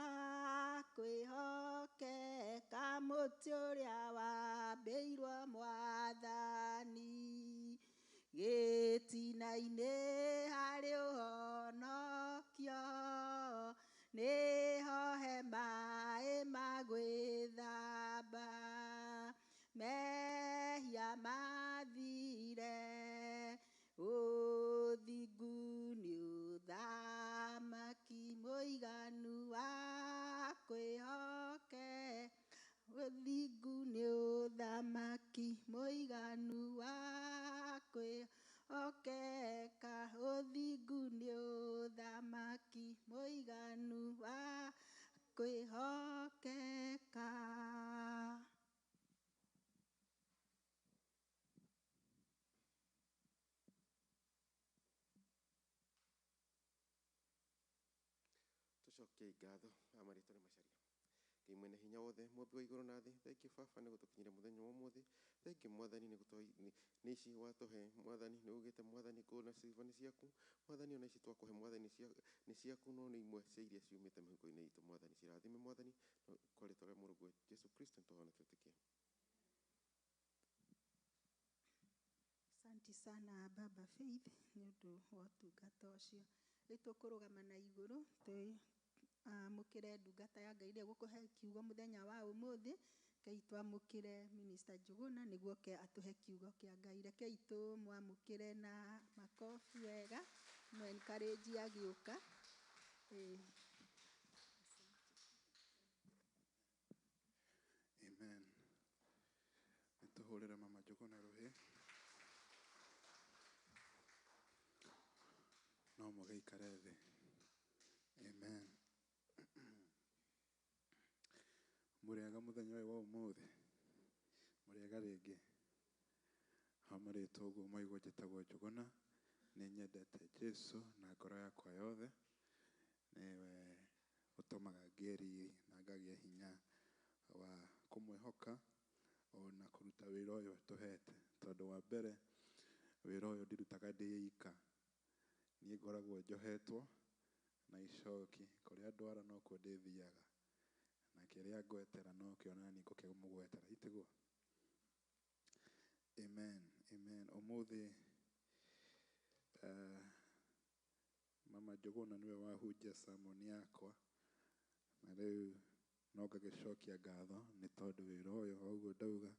kwĩhokeka, mũtĩ ũrĩa wambĩirwo Mwathani gĩtina-inĩ harĩ ũhonokio, nĩho he maĩ ma gwĩthamba mehia mathire, ũthingu nĩ ũthamaki mũiganu wa kwĩhokeka, ũthingu nĩ ũthamaki mũiganu wa kwĩhokeka, ũthingu nĩ ũthamaki mũiganu wa kwĩhokeka. Tucokie ngatho amarĩtwa nĩ Macharia. Ngai mwene hinya wothe, mũmbi wa igũrũ na thĩ, thengiũ baba nĩ gũtũkinyĩria mũthenya wa ũmũthĩ. Thengiũ Mwathani nĩ nĩ ici watũhe. Mwathani nĩ ugĩte Mwathani gold na silver nĩ ciaku. Mwathani ona ici twakũhe Mwathani nĩ ciaku, no nĩ imwe cia iria ciumĩte mĩhuko-inĩ itũ. Mwathani cirathime Mwathani kwa rĩtwa rĩa mũrũguo Jesu Kristo nĩtwahona twĩtĩkie. Asante sana Baba Faith nĩ ũndũ wa ũtungata ũcio. Rĩu tũkũrũgama na igũrũ twamũkĩre ndungata ya Ngai ĩrĩa ĩgũkũhe kiugo mũthenya wa ũmũthĩ. Rekei twamũkĩre Minister Njuguna nĩguo oke atũhe kiugo kĩa Ngai. Rekei tũmwamũkĩre na makobi wega, mũ encourage agĩũka. Amen. Nĩtũhũrĩre Mama Njuguna rũhĩ. No mũgĩikare thĩ. Amen. Mũrĩega mũthenya ũyũ wa ũmũthĩ. Mũrĩega rĩngĩ. Hamarĩtwo ũguo maigua njĩtagwo Njuguna. Nĩ nyendete Jesu na ngoro yakwa yothe. Nĩwe ũtũmaga ngĩe riri na ngagĩa hinya wa kũmwĩhoka ona kũruta wĩra ũyũ atũhete. Tondũ wa mbere wĩra ũyũ ndirutaga ndĩ ika. Niĩ ngoragwo njohetwo na icoki, kũrĩa ndwara nokuo ndĩthiaga, na kĩrĩa ngwetera nokĩo naniĩ ngũkĩmũgwetera, itiguo? Amen, amen. Ũmũthĩ Mama Njuguna nĩwe wahunjia sermon yakwa, na rĩu no ngagĩcokia ngatho nĩ tondũ wĩra ũyũ o ũguo ndauga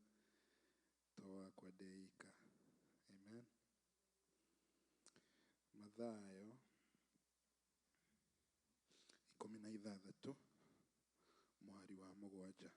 to wakwa ndĩ ika. Amen. Mathayo 16 mũhari wa 7.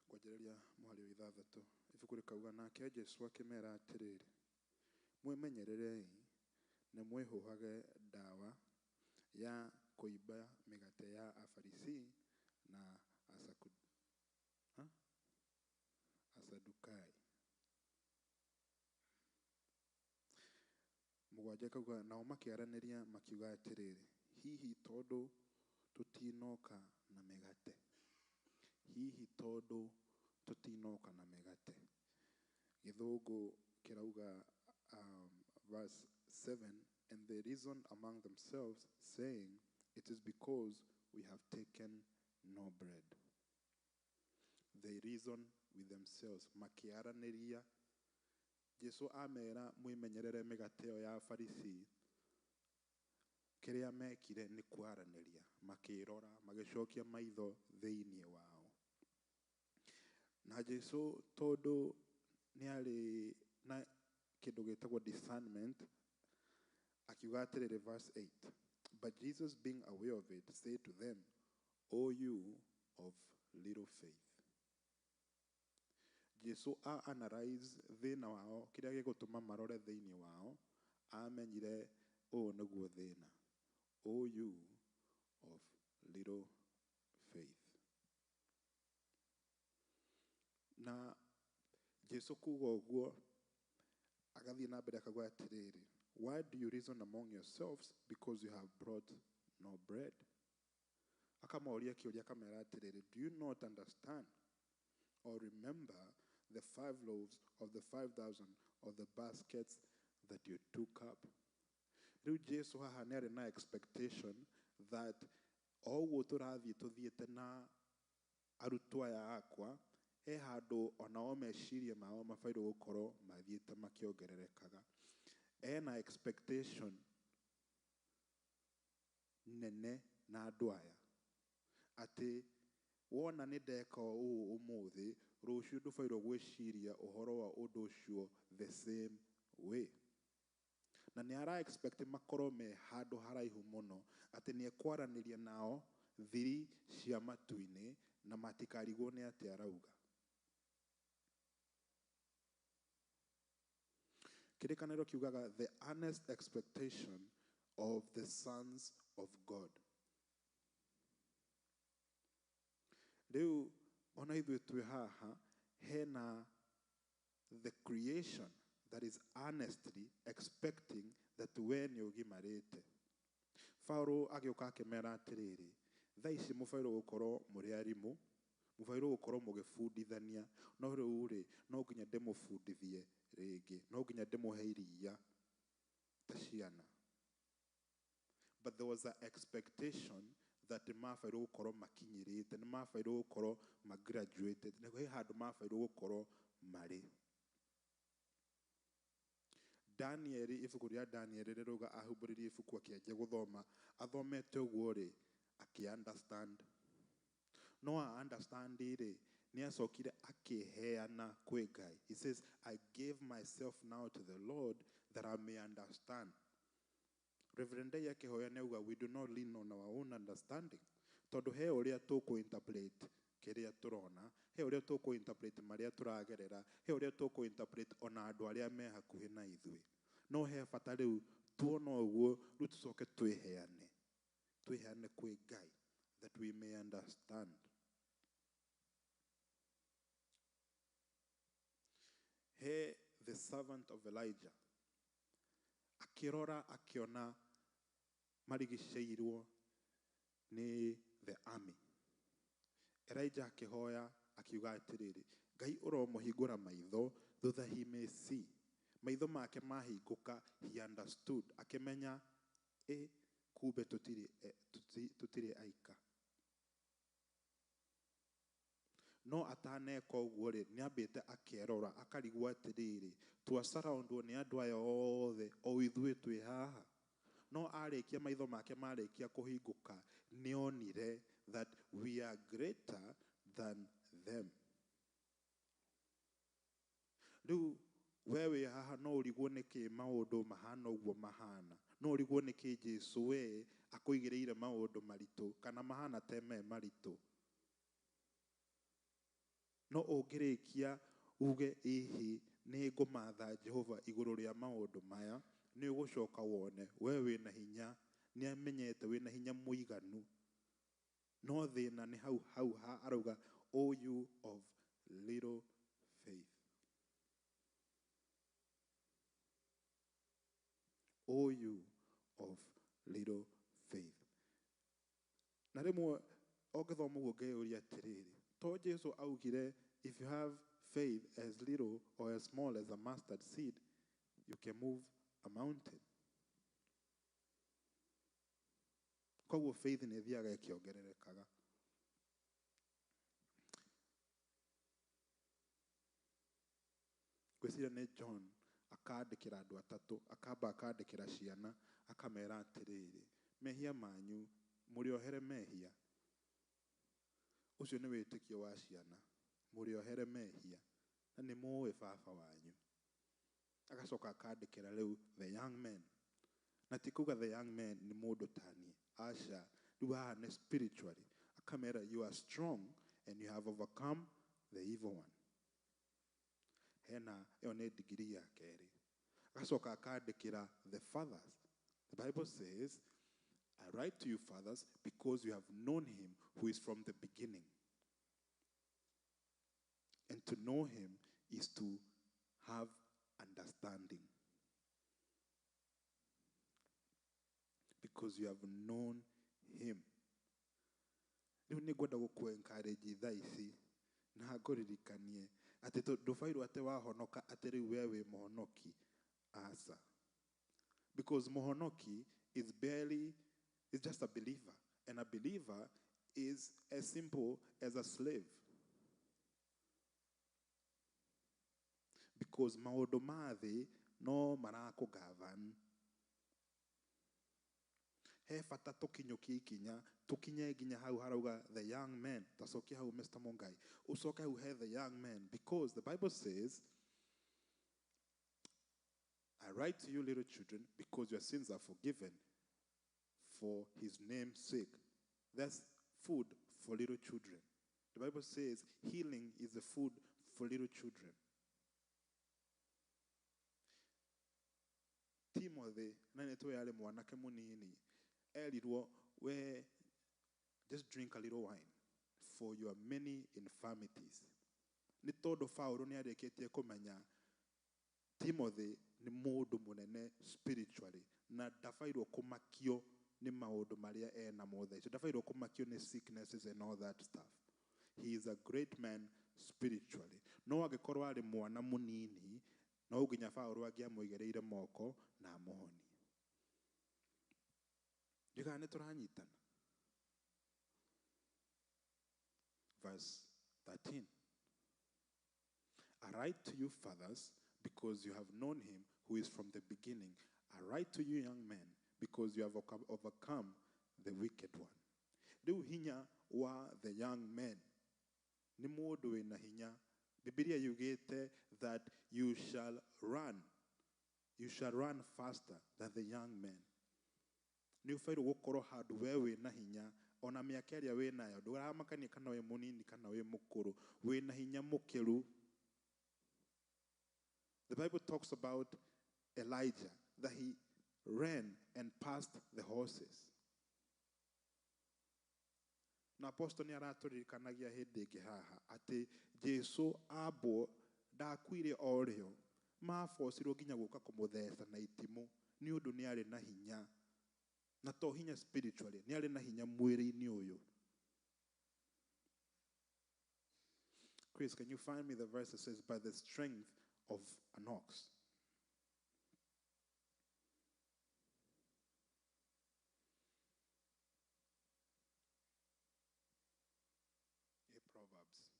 Kwanjĩrĩria mũhari wa 6 ibuku rĩkauga, nake Jesu akĩmera atĩrĩrĩ, mwĩmenyererei na mwĩhũhage ndawa ya kũimba mĩgate ya Afarisii na Asadukai. 7 ĩkauga, nao makĩaranĩria makiuga atĩrĩrĩ, hihi tondũ tũtinoka na mĩgate, hihi tondũ Tũtinoka na mĩgate. Gĩthũngũ kĩrauga, verse 7, and they reasoned among themselves, saying, it is because we have taken no bread. They reason with themselves, makĩaranĩria. Jesu amera mwĩmenyerere mĩgate ĩyo ya Afarisii. Kĩrĩa mekire nĩ kwaranĩria, makĩrora, magĩcokia maitho thĩinĩ wao. Na Jesu tondũ nĩ arĩ na kĩndũ gĩtagwo discernment, akiuga atĩrĩrĩ, verse 8, but Jesus, being aware of it, said to them, O you of little faith. Jesu a analyze thĩna wao, kĩrĩa gĩgũtũma marore thĩinĩ wao, amenyire ũũ nĩguo thĩna. O you of little faith. Na Jesu kuga ũguo, agathiĩ na mbere akauga atĩrĩrĩ, why do you reason among yourselves because you have brought no bread? Akamoria kĩũria akamera atĩrĩrĩ, do you not understand or remember the 5 loaves of the 5,000 of the baskets that you took up? Rĩu Jesu haha nĩ arĩ na expectation that o ũguo tũrathiĩ tũthiĩte na arutwo aya akwa, he handũ onao meciria mao mabairwo gũkorwo mathiĩte makĩongererekaga. Ena expectation nene na andũ aya atĩ wona nĩ ndeka ũũ ũmũthĩ, rũciũ ndũbairwo gwĩciria ũhoro wa ũndũ ũcio the same way. Na nĩ ara expect makorwo me handũ haraihu mũno atĩ nĩ ekwaranĩria nao thiri cia matu-inĩ na matikarigwo nĩ atĩ arauga. Kĩrĩkanĩro kiugaga the earnest expectation of the sons of God. Rĩu ona ithuĩ twĩ haha hena the creation that is earnestly expecting that we nĩ ũgimarĩte. Paũlũ agĩũka akĩmera atĩrĩrĩ, thaa ici mũbairwo gũkorwo mũrĩ arimũ, mũbairwo gũkorwo mũgĩbundithania, no rĩu rĩ, no nginya ndĩmũbundithie rĩngĩ, no nginya ndĩmũhe iria ta ciana. But there was an expectation that nĩ mabairwo gũkorwo makinyĩrĩte, nĩ mabairwo gũkorwo magraduated, nĩ he handũ mabairwo gũkorwo marĩ. Danieli, ibuku rĩa Danieli rĩrauga ahumbũririe ibuku akĩanjia gũthoma, athomete ũguo rĩ, akĩ understand. No a understand rĩ, nĩ acokire akĩheana kwĩ Ngai. He says, I gave myself now to the Lord that I may understand. Reverend Ndei akĩhoya nĩ auga, we do not lean on our own understanding. Tondũ he ũrĩa tũkũ-interpret kĩrĩa tũrona, he ũrĩa tũkũ-interpret marĩa tũragerera, he ũrĩa tũkũ-interpret ona andũ arĩa me hakuhĩ na ithuĩ. No he bata rĩu tuona ũguo, rĩu tũcoke twĩheane. Twĩheane kwĩ Ngai, that we may understand. He the servant of Elijah akĩrora akĩona marigicĩirwo nĩ the army. Elijah akĩhoya akiuga atĩrĩrĩ, Ngai ũromũhingũra maitho so that he may see. Maitho make mahingũka, he understood, akĩmenya kumbe tũtirĩ aika. No ataneka ũguo rĩ, nĩambĩte akerora akarigwo atĩrĩrĩ, twasaraundwo nĩ andũ aya othe o ithuĩ twĩ haha. No arĩkia maitho make marĩkia kũhingũka, nĩonire that we are greater than them. Rĩu we wĩ haha no ũrigwo nĩkĩ maũndũ mahana ũguo mahana, no ũrigwo nĩkĩ Jesũ we akũigĩrĩire maũndũ maritũ kana mahana te me maritũ. No ũngĩrĩkia uge ĩhĩ nĩ ngũmatha Jehova igũrũ rĩa maũndũ maya, nĩ ũgũcoka wone we wĩna hinya, nĩ amenyete wĩna hinya mũiganu. No thĩna nĩ hau hau ha arauga, O you of little faith. O you of little faith. Na rĩmwe ũngĩthoma ũguo ngeyũria atĩrĩrĩ, to Jesũ augire if you have faith as little or as small as a mustard seed, you can move a mountain. Koguo faith nĩ ĩthiaga ĩkĩongererekaga. Ngwĩciria nĩ John akandĩkĩra andũ atatũ, akamba akandĩkĩra ciana, akamera atĩrĩrĩ, mehia manyu mũrĩohere mehia. Ũcio nĩ wĩtĩkio wa ciana, mũrĩohere mehia, na nĩ mũĩ baba wanyu. Agacoka akandĩkĩra rĩu the young men. Na ti kuga the young men nĩ mũndũ taniĩ, aca, rĩu haha nĩ spiritually. Akamera you are strong and you have overcome the evil one. Hena ĩyo nĩ digiri ya kerĩ. Agacoka akandĩkĩra the fathers. The Bible says, I write to you, fathers, because you have known him who is from the beginning. And to know him is to have understanding. Because you have known him. Rĩu nĩ ngwenda gũkũ encourage thaa ici na ngũririkanie atĩ ndũbairwo atĩ wahonoka atĩ rĩu we wĩ mũhonoki, aca. Because mũhonoki is barely, is just a believer. And a believer is as simple as a slave. Because maũndũ ma thĩ no marakũgavern. He bata tũkinyũkie ikinya, tũkinye nginya hau harauga the young men. Tacokia hau Mr. Mungai. Ũcoke hau he the young men. Because the Bible says, I write to you, little children, because your sins are forgiven for his name's sake. That's food for little children. The Bible says healing is the food for little children. Timothy, na nĩ tũĩ arĩ mwanake mũnini, erirwo, we just drink a little wine for your many infirmities. Nĩ tondũ Paũlũ nĩ arĩkĩtie kũmenya Timothy nĩ mũndũ mũnene spiritually, na ndabairwo kũmakio nĩ maũndũ marĩa enamo thaa icio, ndabairwo kũmakio nĩ sicknesses and all that stuff. He is a great man spiritually. No angĩkorwo arĩ mwana mũnini, no nginya Paũlũ angĩamũigĩrĩire moko na amũhonie. Ndiũĩ kana nĩ tũranyitana. Verse 13. I write to you, fathers, because you have known him who is from the beginning. I write to you, young men, because you have overcome the wicked one. Rĩu hinya wa the young men nĩ mũndũ wĩna hinya. Bibilia yugĩte that you shall run. You shall run faster than the young men. Nĩ ũbairwo gũkorwo handũ we wĩna hinya, ona mĩaka ĩrĩa wĩnayo, ndũramakanie kana wĩ mũnini kana wĩ mũkũrũ, wĩna hinya mũkĩru. The Bible talks about Elijah, that he ran and passed the horses. Na apostle nĩ aratũririkanagia hĩndĩ ĩngĩ haha atĩ Jesu ambwo ndakuire o rĩo, mabocirwo nginya gũka kũmũtheca na itimũ nĩ ũndũ nĩ arĩ na hinya, na to hinya spiritually, nĩ arĩ na hinya mwĩrĩ-inĩ ũyũ. Chris, can you find me the verse that says, by the strength of an ox? Proverbs.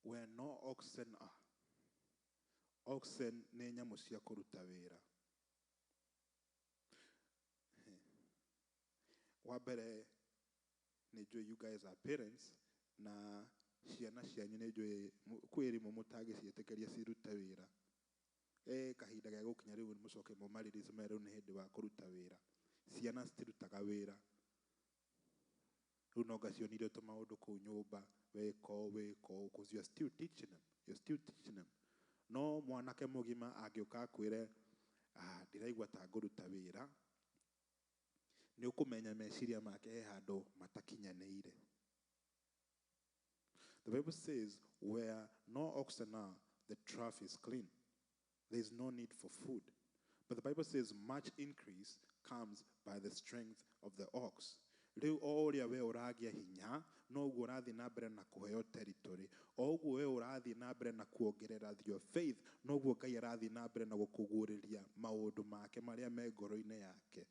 Where no oxen are. Oxen nĩ nyamũ cia kũruta wĩra. Wa mbere nĩ njũĩ you guys are parents, na ciana cianyu nĩ njũĩ kwĩ rĩmwe mũtangĩciĩtĩkĩria cirute wĩra. Kahinda gĩa gũkinya rĩu mũcoke mũmarĩrĩce mere rĩu nĩ hĩndĩ wa kũruta wĩra. Ciana citirutaga wĩra. Rĩu no ngacionire tũmaũndũ kũu nyũmba, wĩka ũũ, wĩka ũũ, because you are still teaching them. You are still teaching them. No mwanake mũgima angĩũka akwĩre, ndĩraigua ta ngũruta wĩra, nĩ ũkũmenya meciria make he handũ matakinyanĩire. The Bible says, where no oxen are, the trough is clean. There is no need for food. But the Bible says much increase comes by the strength of the ox. Rĩu o ũrĩa we ũragĩa hinya noguo ũrathiĩ na mbere na kũheo territory, o ũguo we ũrathiĩ na mbere na kuongerera your faith, noguo Ngai arathiĩ na mbere na gũkũguũrĩria maũndũ make marĩa me ngoro-inĩ yake.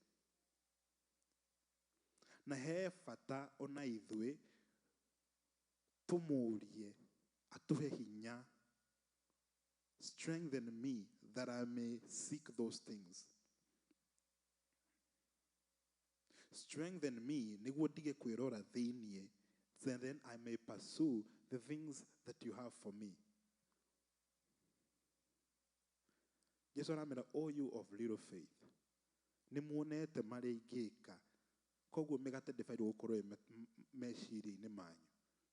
Na he bata ona ithuĩ tũmũrie atũhe hinya. Strengthen me that I may seek those things. Strengthen me nĩguo ndige kwĩrora thĩiniĩ, then I may pursue the things that you have for me. Jesu aramera, O you of little faith, nĩ muonete marĩa ingĩka, koguo mĩgate ndĩbairwo gũkorwo ĩ meciria-inĩ manyu.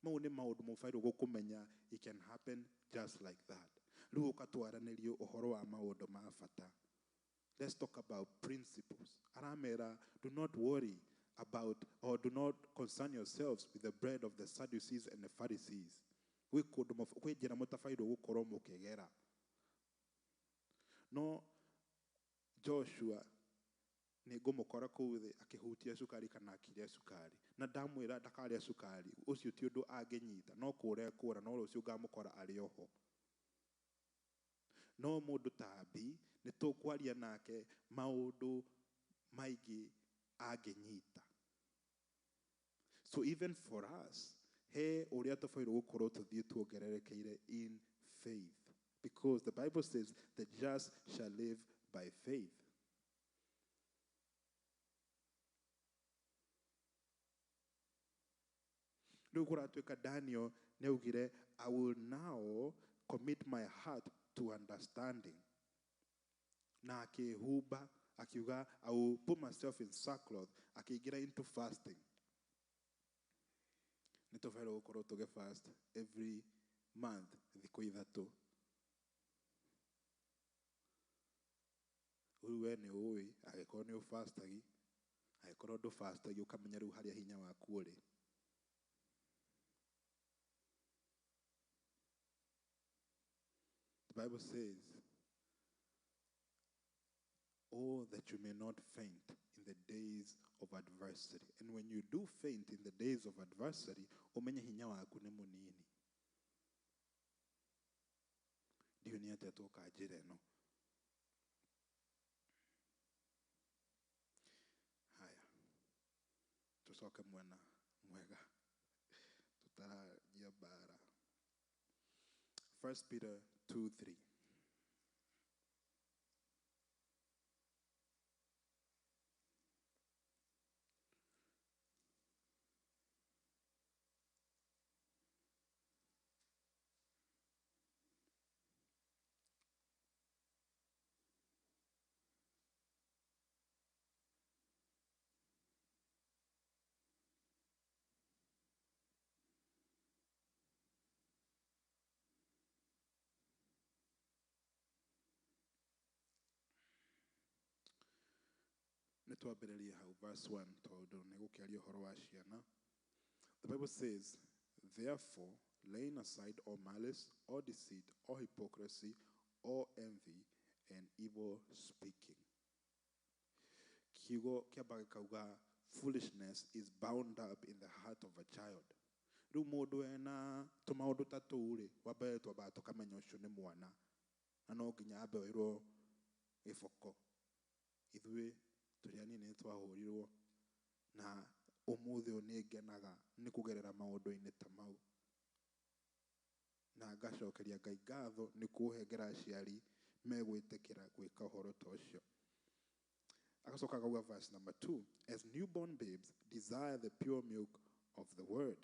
Mau nĩ maũndũ mũbairwo gũkũmenya, it can happen just like that. Rĩu ũkatwaranĩrio ũhoro wa maũndũ ma bata. Let's talk about principles. Aramera, do not worry about or do not concern yourselves with the bread of the Sadducees and the Pharisees. Gwĩ kũndũ kwĩ njĩra mũtabairwo gũkorwo mũkĩgera. No Joshua nĩ ngũmũkora kũu thĩ akĩhutia cukari kana akĩrĩa cukari, na ndamwĩra ndakarĩa cukari, ũcio ti ũndũ angĩnyita, no kũra ekũra, no rũciũ ngamũkora arĩ oho. No mũndũ ta Abi nĩ tũkwaria nake maũndũ maingĩ angĩnyita. So even for us, he ũrĩa tũbairwo gũkorwo tũthiĩ tuongererekeire in faith, because the Bible says the just shall live by faith. Rĩu kũratuĩka Daniel nĩaugire, I will now commit my heart to understanding. Na akĩhumba akiuga, I will put myself in sackcloth, akĩingĩra into fasting. Nĩ tũbairwo gũkorwo tũgĩ fast every month thikũ ithatũ. Rĩu we nĩ ũĩ, angĩkorwo nĩ ũfastagi, angĩkorwo ndũfastagi, ũkamenya rĩu harĩa hinya waku ũrĩ. The Bible says, oh, that you may not faint in the days of adversity. And when you do faint in the days of adversity, umenye hinya waku nĩ mũnini. Ndiũ nĩ atĩa twoka njĩra ĩno. Haya, tũcoke mwena mwega, tũtaranjia mbara. 1 Peter 2:3. Twambĩrĩrie hau verse 1 tondũ nĩ gũkĩaria ũhoro wa ciana. The Bible says, therefore, laying aside all malice, all deceit, all hypocrisy, all envy, and evil speaking. Kiugo kĩambaga gĩkauga, foolishness is bound up in the heart of a child. Rĩu mũndũ ena tũmaũndũ ta tũu rĩ, wa mbere twambaga tũkamenya ũcio nĩ mwana, na no nginya ambe oerwo gĩboko. Ithuĩ tũrĩ anini nĩ twahũrirwo, na ũmũthĩ ũyũ nĩ ngenaga nĩ kũgerera maũndũ-inĩ ta mau, na ngacokeria Ngai ngatho nĩ kũhengera aciari megwĩtĩkĩra gwĩka ũhoro ta ũcio. Agacoka akauga verse number 2, as newborn babes desire the pure milk of the word.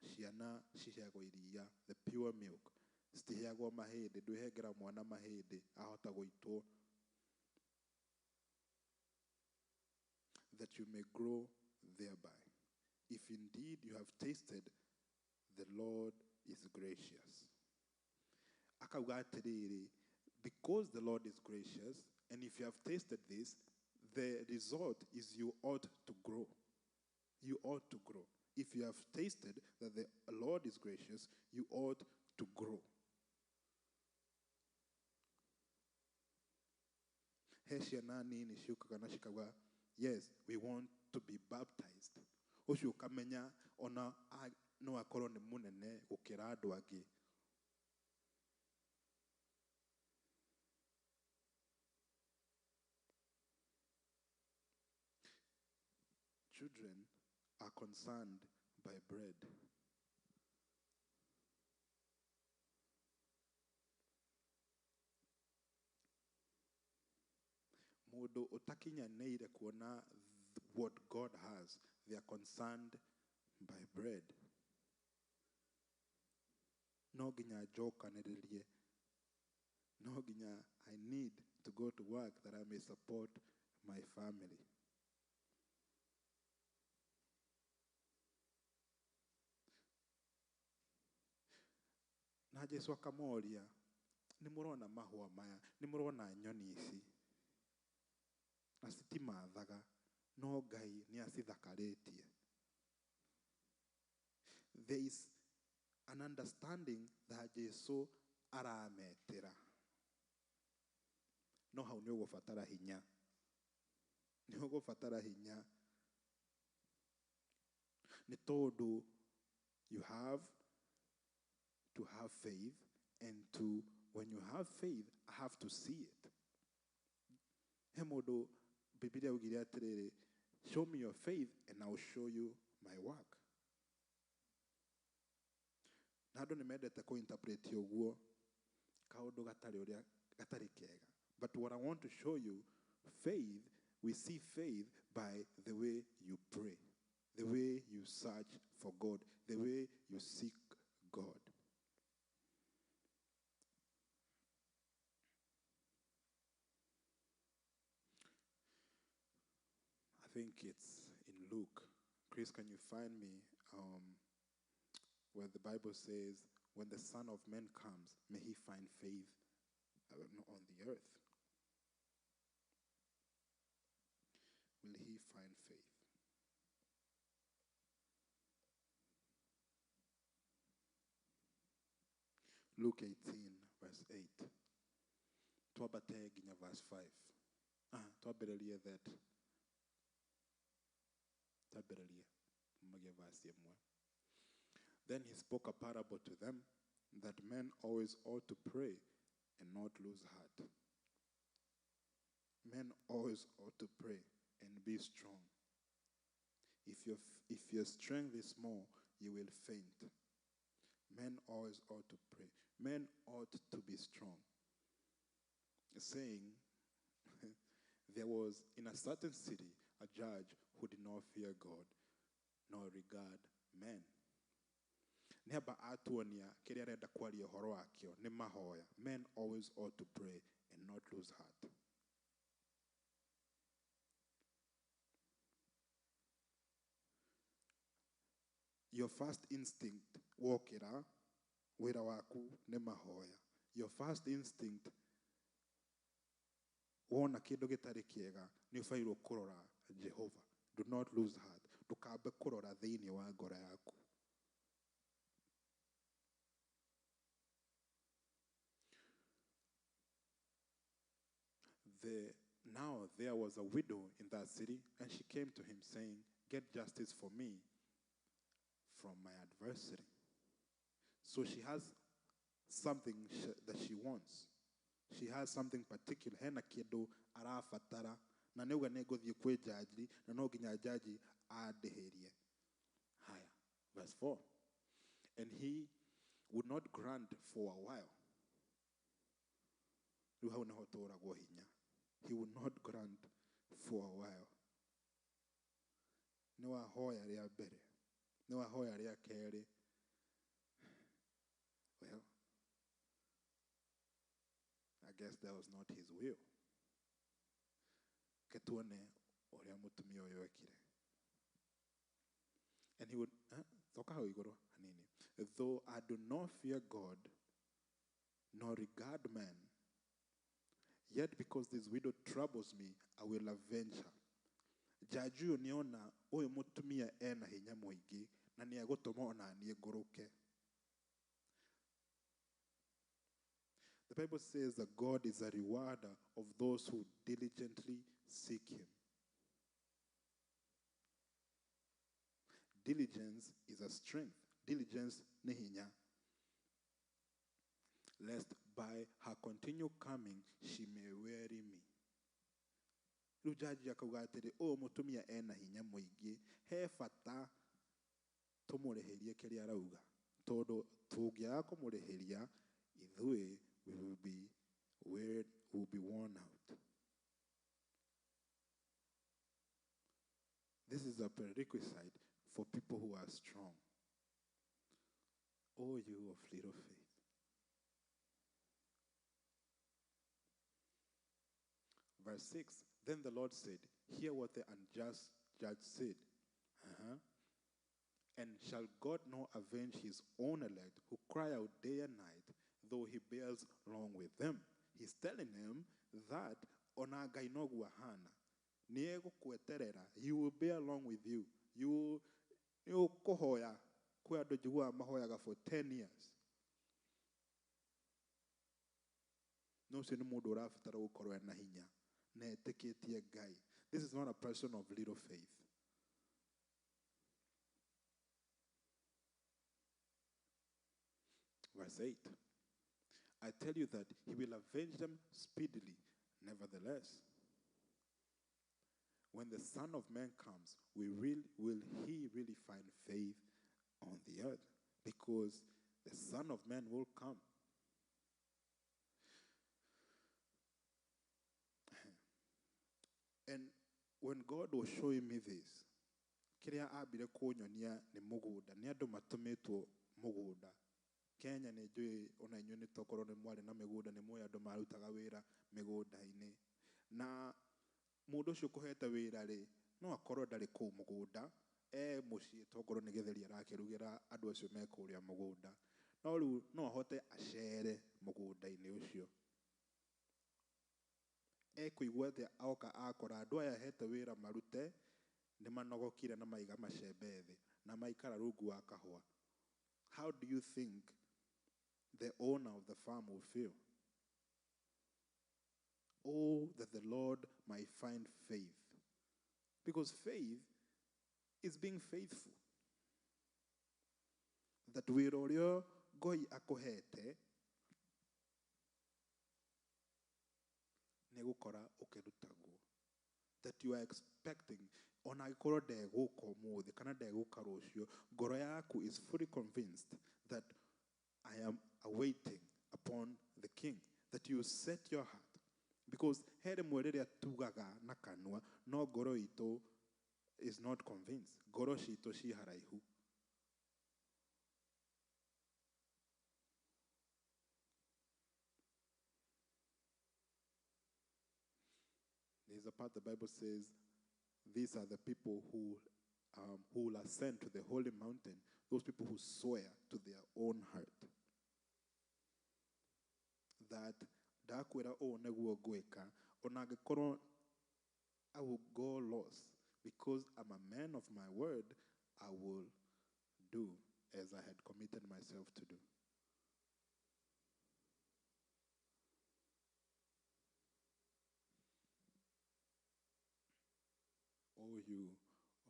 Ciana ciheagwo iria, the pure milk, citiheagwo mahĩndĩ. Ndwĩhengera mwana mahĩndĩ ahota gũitwo. That you may grow thereby, if indeed you have tasted the Lord is gracious. Akauga atĩrĩrĩ, because the Lord is gracious, and if you have tasted this, the result is you ought to grow. You ought to grow. If you have tasted that the Lord is gracious, you ought to grow. He ciana nini ciũkaga na cikauga, "Yes, we want to be baptized." Ũcio ũkamenya ona no akorwo nĩ mũnene gũkĩra andũ angĩ. Children are concerned by bread. Mũndũ ũtakinyanĩire kuona what God has, they are concerned by bread. No nginya njokanĩrĩrie. No nginya I need to go to work that I may support my family. Na Jesu akamoria, nĩ mũrona mahũa maya, nĩ mũrona nyoni ici, na citimathaga, no Ngai nĩ acithakarĩtie. There is an understanding that Jesu arametĩra. No hau nĩ ũgũbatara hinya. Nĩ ũgũbatara hinya. Nĩ tondũ you have to have faith, and to when you have faith, I have to see it. He mũndũ Bibilia augire atĩrĩrĩ, "Show me your faith and I will show you my work." Na andũ nĩ mendete kũ-interpret ũguo kaũndũ gatarĩ ũrĩa gatarĩ kega. But what I want to show you, faith, we see faith by the way you pray, the way you search for God, the way you seek God. I think it's in Luke. Chris, can you find me where the Bible says, when the Son of Man comes, may he find faith on the earth? Will he find faith? Luke 18, verse 8. Twambate nginya verse 5. Ah, twambĩrĩrie that. Twambĩrĩrie magia verse ĩmwe. Then he spoke a parable to them that men always ought to pray and not lose heart. Men always ought to pray and be strong. If your strength is small, you will faint. Men always ought to pray. Men ought to be strong. Saying, there was in a certain city a judge who did not fear God nor regard men. Nĩamba atuonia kĩrĩa arenda kwaria ũhoro wakĩo nĩ mahoya. Men always ought to pray and not lose heart. Your first instinct wokĩra wĩra waku nĩ mahoya. Your first instinct wona kĩndũ gĩtarĩ kĩega nĩ ũbairwo kũrora Jehova. Do not lose heart. Ndũkambe kũrora thĩinĩ wa ngoro yaku. Now there was a widow in that city, and she came to him saying, "Get justice for me from my adversary." So she has something that she wants. She has something particular. Hena kĩndũ arabatara na nĩauga nĩ ngũthiĩ kwĩ jaji na no nginya jaji andĩhĩrie. Haya, verse 4. And he would not grant for a while. Rĩu hau nĩho tũragwo hinya. He would not grant for a while. Nĩ wahoya rĩa mbere, nĩ wahoya rĩa kerĩ. Well, I guess that was not his will. Ke tuone ũrĩa mũtumia ũyũ ekire. And he would, huh? Coka hau igũrũ hanini. Though I do not fear God, nor regard man, yet because this widow troubles me, I will avenge her. Jaji ũyũ nĩona ũyũ mũtumia ena hinya mũingĩ. Na nĩ egũtũma ona niĩ ngũrũke. The Bible says that God is a rewarder of those who diligently seek him. Diligence is a strength. Diligence nĩ hinya. Lest by her continual coming she may weary me. Rĩu jaji akauga atĩrĩ, ũyũ mũtumia ena hinya mũingĩ, he bata tũmũrĩhĩrie kĩrĩa arauga, tondũ tũngĩaga kũmũrĩhĩria ithuĩ we will be wearied, we will be worn out. This is a prerequisite for people who are strong. O you of little faith. Verse 6, then the Lord said, hear what the unjust judge said. And shall God not avenge his own elect who cry out day and night, though he bears long with them? He's telling them that ona Ngai noguo ahana, nĩegũkweterera, he will bear long with you. You nĩũkũhoya, kwĩ andũ njiguaga mahoyaga for 10 years. No ũcio nĩ mũndũ ũrabatara gũkorwo ena hinya na etĩkĩtie Ngai. This is not a person of little faith. Verse 8, I tell you that he will avenge them speedily. Nevertheless, when the Son of Man comes, will he really find faith on the earth? Because the Son of Man will come. And when God was showing me this, kĩrĩa ambire kũnyonia nĩ mũgũnda, nĩ andũ matũmĩtwo mũgũnda. Kenya nĩ njũĩ ona inyuĩ nĩ tokorwo nĩ mwarĩ na mĩgũnda, nĩ mũĩ andũ marutaga wĩra mĩgũnda-inĩ. Na mũndũ ũcio ũkũhete wĩra rĩ, no akorwo ndarĩ kũu mũgũnda, e mũciĩ tokorwo nĩ gĩtheri arakĩrugĩra andũ acio me kũrĩa mũgũnda. No rĩu no ahote acere mũgũnda-inĩ ũcio. Ekũigua atĩa oka akora andũ aya ahete wĩra marute nĩ manogokire na maiga macembe thĩ na maikara rungu wa kahũa. How do you think the owner of the farm will feel? Oh, that the Lord might find faith. Because faith is being faithful. That wĩra ũrĩa Ngai akũhete nĩgũkora ũkĩrutagwo. That you are expecting, ona angĩkorwo ndegũka ũmũthĩ kana ndegũka rũciũ, ngoro yaku is fully convinced that I am awaiting upon the King. That you set your heart. Because he rĩmwe rĩrĩa tugaga na kanua, no ngoro itũ is not convinced. Ngoro citũ ci haraihu. There's a part the Bible says, these are the people who will ascend to the holy mountain, those people who swear to their own heart. That ndakwĩra ũũ nĩguo ngwĩka, ona angĩkorwo I will go lost, because I'm a man of my word, I will do as I had committed myself to do. O you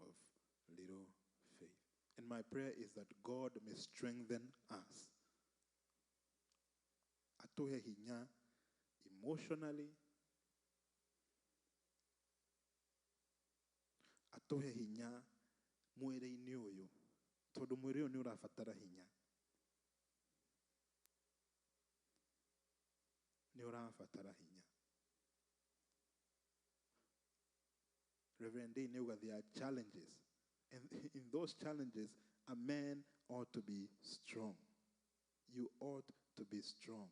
of little faith. And my prayer is that God may strengthen us. Atuhe hinya emotionally, atuhe hinya mwĩrĩ-inĩ ũyũ, tondũ mwĩrĩ ũyũ nĩ ũrabatara hinya. Nĩ ũrabatara hinya. Reverend Day knew that there are challenges. And in those challenges, a man ought to be strong. You ought to be strong.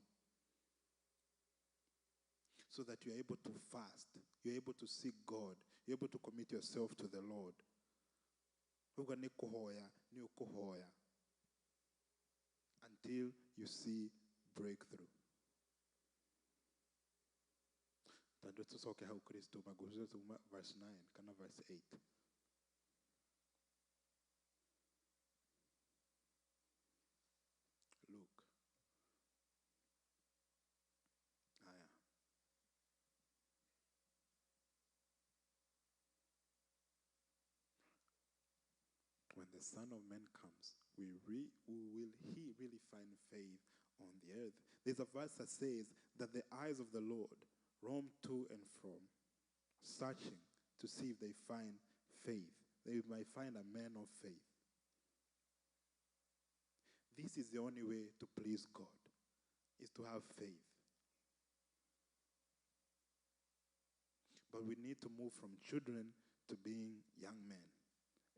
So that you're able to fast. You're able to seek God. You're able to commit yourself to the Lord. Until you see breakthrough. Verse 9, kana verse 8. Son of Man comes, will he really find faith on the earth? There's a verse that says that the eyes of the Lord roam to and fro, searching to see if they find faith. They might find a man of faith. This is the only way to please God, is to have faith. But we need to move from children to being young men,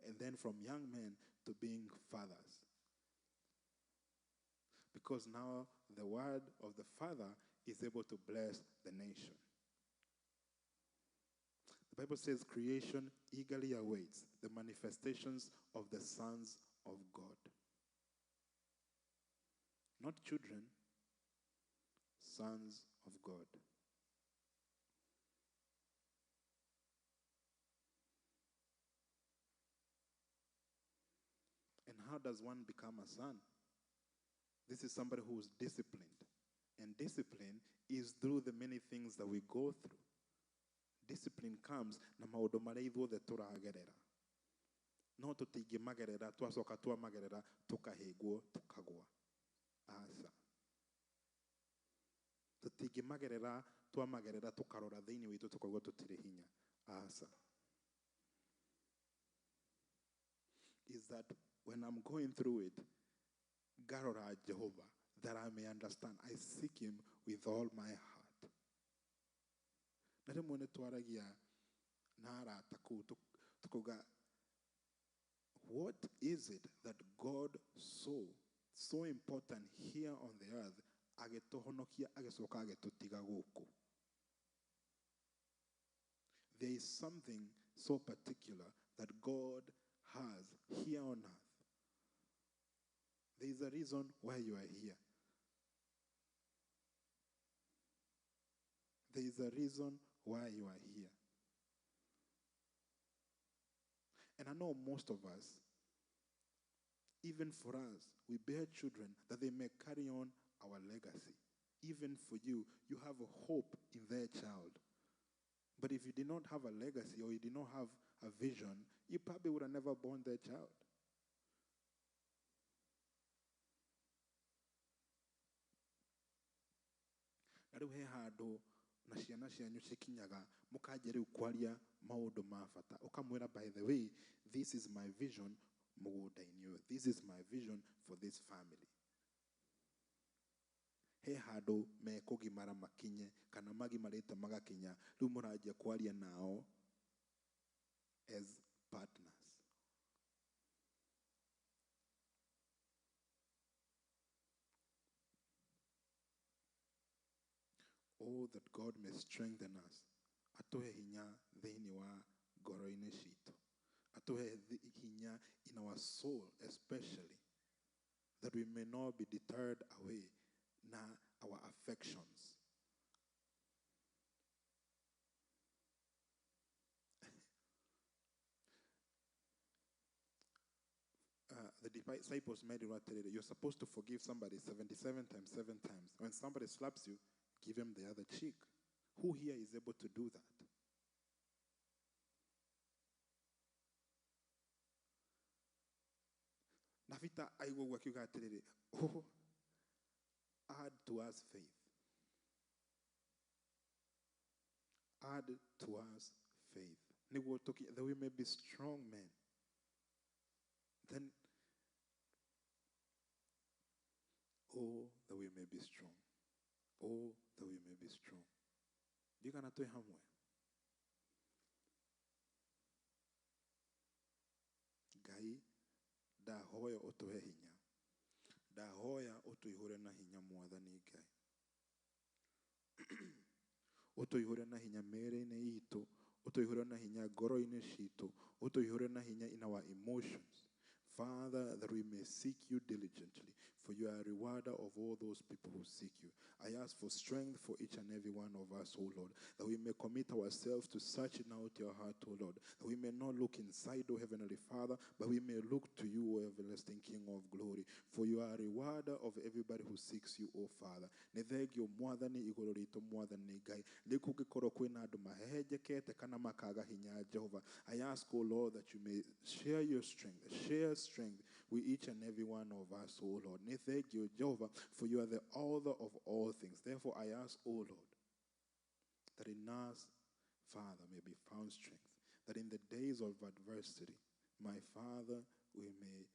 and then from young men to being fathers. Because now the word of the Father is able to bless the nation. The Bible says creation eagerly awaits the manifestations of the sons of God. Not children, sons of God. And how does one become a son? This is somebody who is disciplined. And discipline is through the many things that we go through. Discipline comes na maũndũ marĩa ithuothe tũragerera. No tũtingĩmagerera, twacoka twamagerera, tũkahĩngwo, tũkagwa. Aca. Tũtingĩmagerera, twamagerera, tũkarora thĩinĩ witũ tũkaigua tũtirĩ hinya. Aca. Is that when I'm going through it, ngarora Jehovah, that I may understand. I seek him with all my heart. Na rĩmwe nĩ twaragia na arata kũu tukauga, what is it that God saw so important here on the earth, agĩtũhonokia, agĩcoka agĩtũtiga gũkũ? There is something so particular that God has here on earth. There is a reason why you are here. There is a reason why you are here. And I know most of us, even for us, we bear children that they may carry on our legacy. Even for you, you have a hope in their child. But if you did not have a legacy or you did not have a vision, you probably would have never born their child. Na rĩu he handũ na ciana cianyu cikinyaga mũkanjia rĩu kwaria maũndũ ma bata. Ũkamwĩra, by the way, this is my vision mũgũnda-inĩ ũyũ. This is my vision for this family. He handũ mekũgimara makinye kana magimarĩte magakinya, rĩu mũranjia kwaria nao as partners. Oh, that God may strengthen us. Atuhe hinya thĩinĩ wa ngoro-inĩ citũ. Atuhe hinya in our soul especially, that we may not be deterred away na our affections. The disciples made it right. You're supposed to forgive somebody 77 times, 7 times. When somebody slaps you, give him the other cheek. Who here is able to do that? Navita aigua akiuga atĩrĩrĩ, oh, add to us faith. Add to us faith. Nĩguo that we may be strong men. Then, oh, that we may be strong. Oh, that we may be strong. Ndirikana twĩ hamwe. Ngai, ndahoya ũtũhe hinya. Ndahoya ũtũihũre na hinya Mwathani Ngai. Ũtũihũre na hinya mĩĩrĩ-inĩ itũ, ũtũihũre na hinya ngoro-inĩ citũ, ũtũihũre na hinya in our emotions. Father, that we may seek you diligently. For you are a rewarder of all those people who seek you. I ask for strength for each and every one of us, O Lord, that we may commit ourselves to searching out your heart, O Lord, that we may not look inside, O Heavenly Father, but we may look to you, O everlasting King of glory. For you are a rewarder of everybody who seeks you, O Father. Nĩ thengio Mwathani igũrũ ritũ Mwathani Ngai rĩu kũngĩkorwo kwĩna andũ mahehenjekete kana makaga hinya Jehova, I ask, O Lord, that you may share your strength, share strength with each and every one of us, O Lord. Nĩ thengio Jehova, for you are the author of all things. Therefore I ask, O Lord, that in us, Father, may be found strength, that in the days of adversity, my Father, we may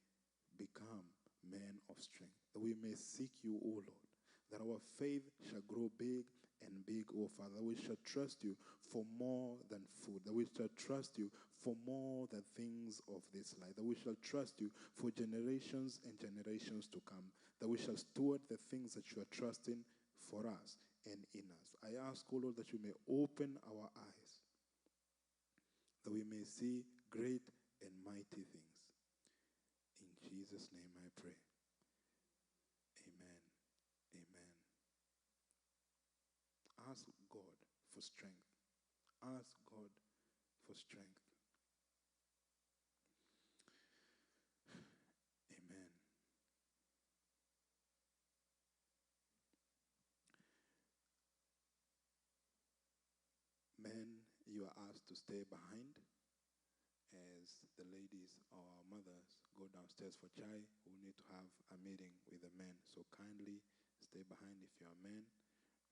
become men of strength, that we may seek you, O Lord, that our faith shall grow big and big, O Father, that we shall trust you for more than food, that we shall trust you for more than things of this life, that we shall trust you for generations and generations to come, that we shall steward the things that you are trusting for us and in us. I ask, O Lord, that you may open our eyes, that we may see great and mighty things. In Jesus' name I pray. Amen. Amen. Ask God for strength. Ask God for strength. Amen. Men, you are asked to stay behind as the ladies or our mothers go downstairs for chai. We need to have a meeting with the men. So kindly stay behind if you are men.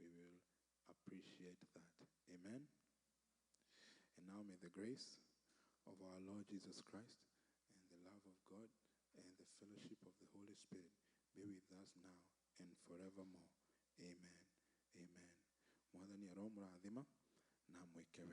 We will appreciate that. Amen. And now may the grace of our Lord Jesus Christ and the love of God and the fellowship of the Holy Spirit be with us now and forevermore. Amen. Amen. Mwathani aromũrathima na mwĩke wega.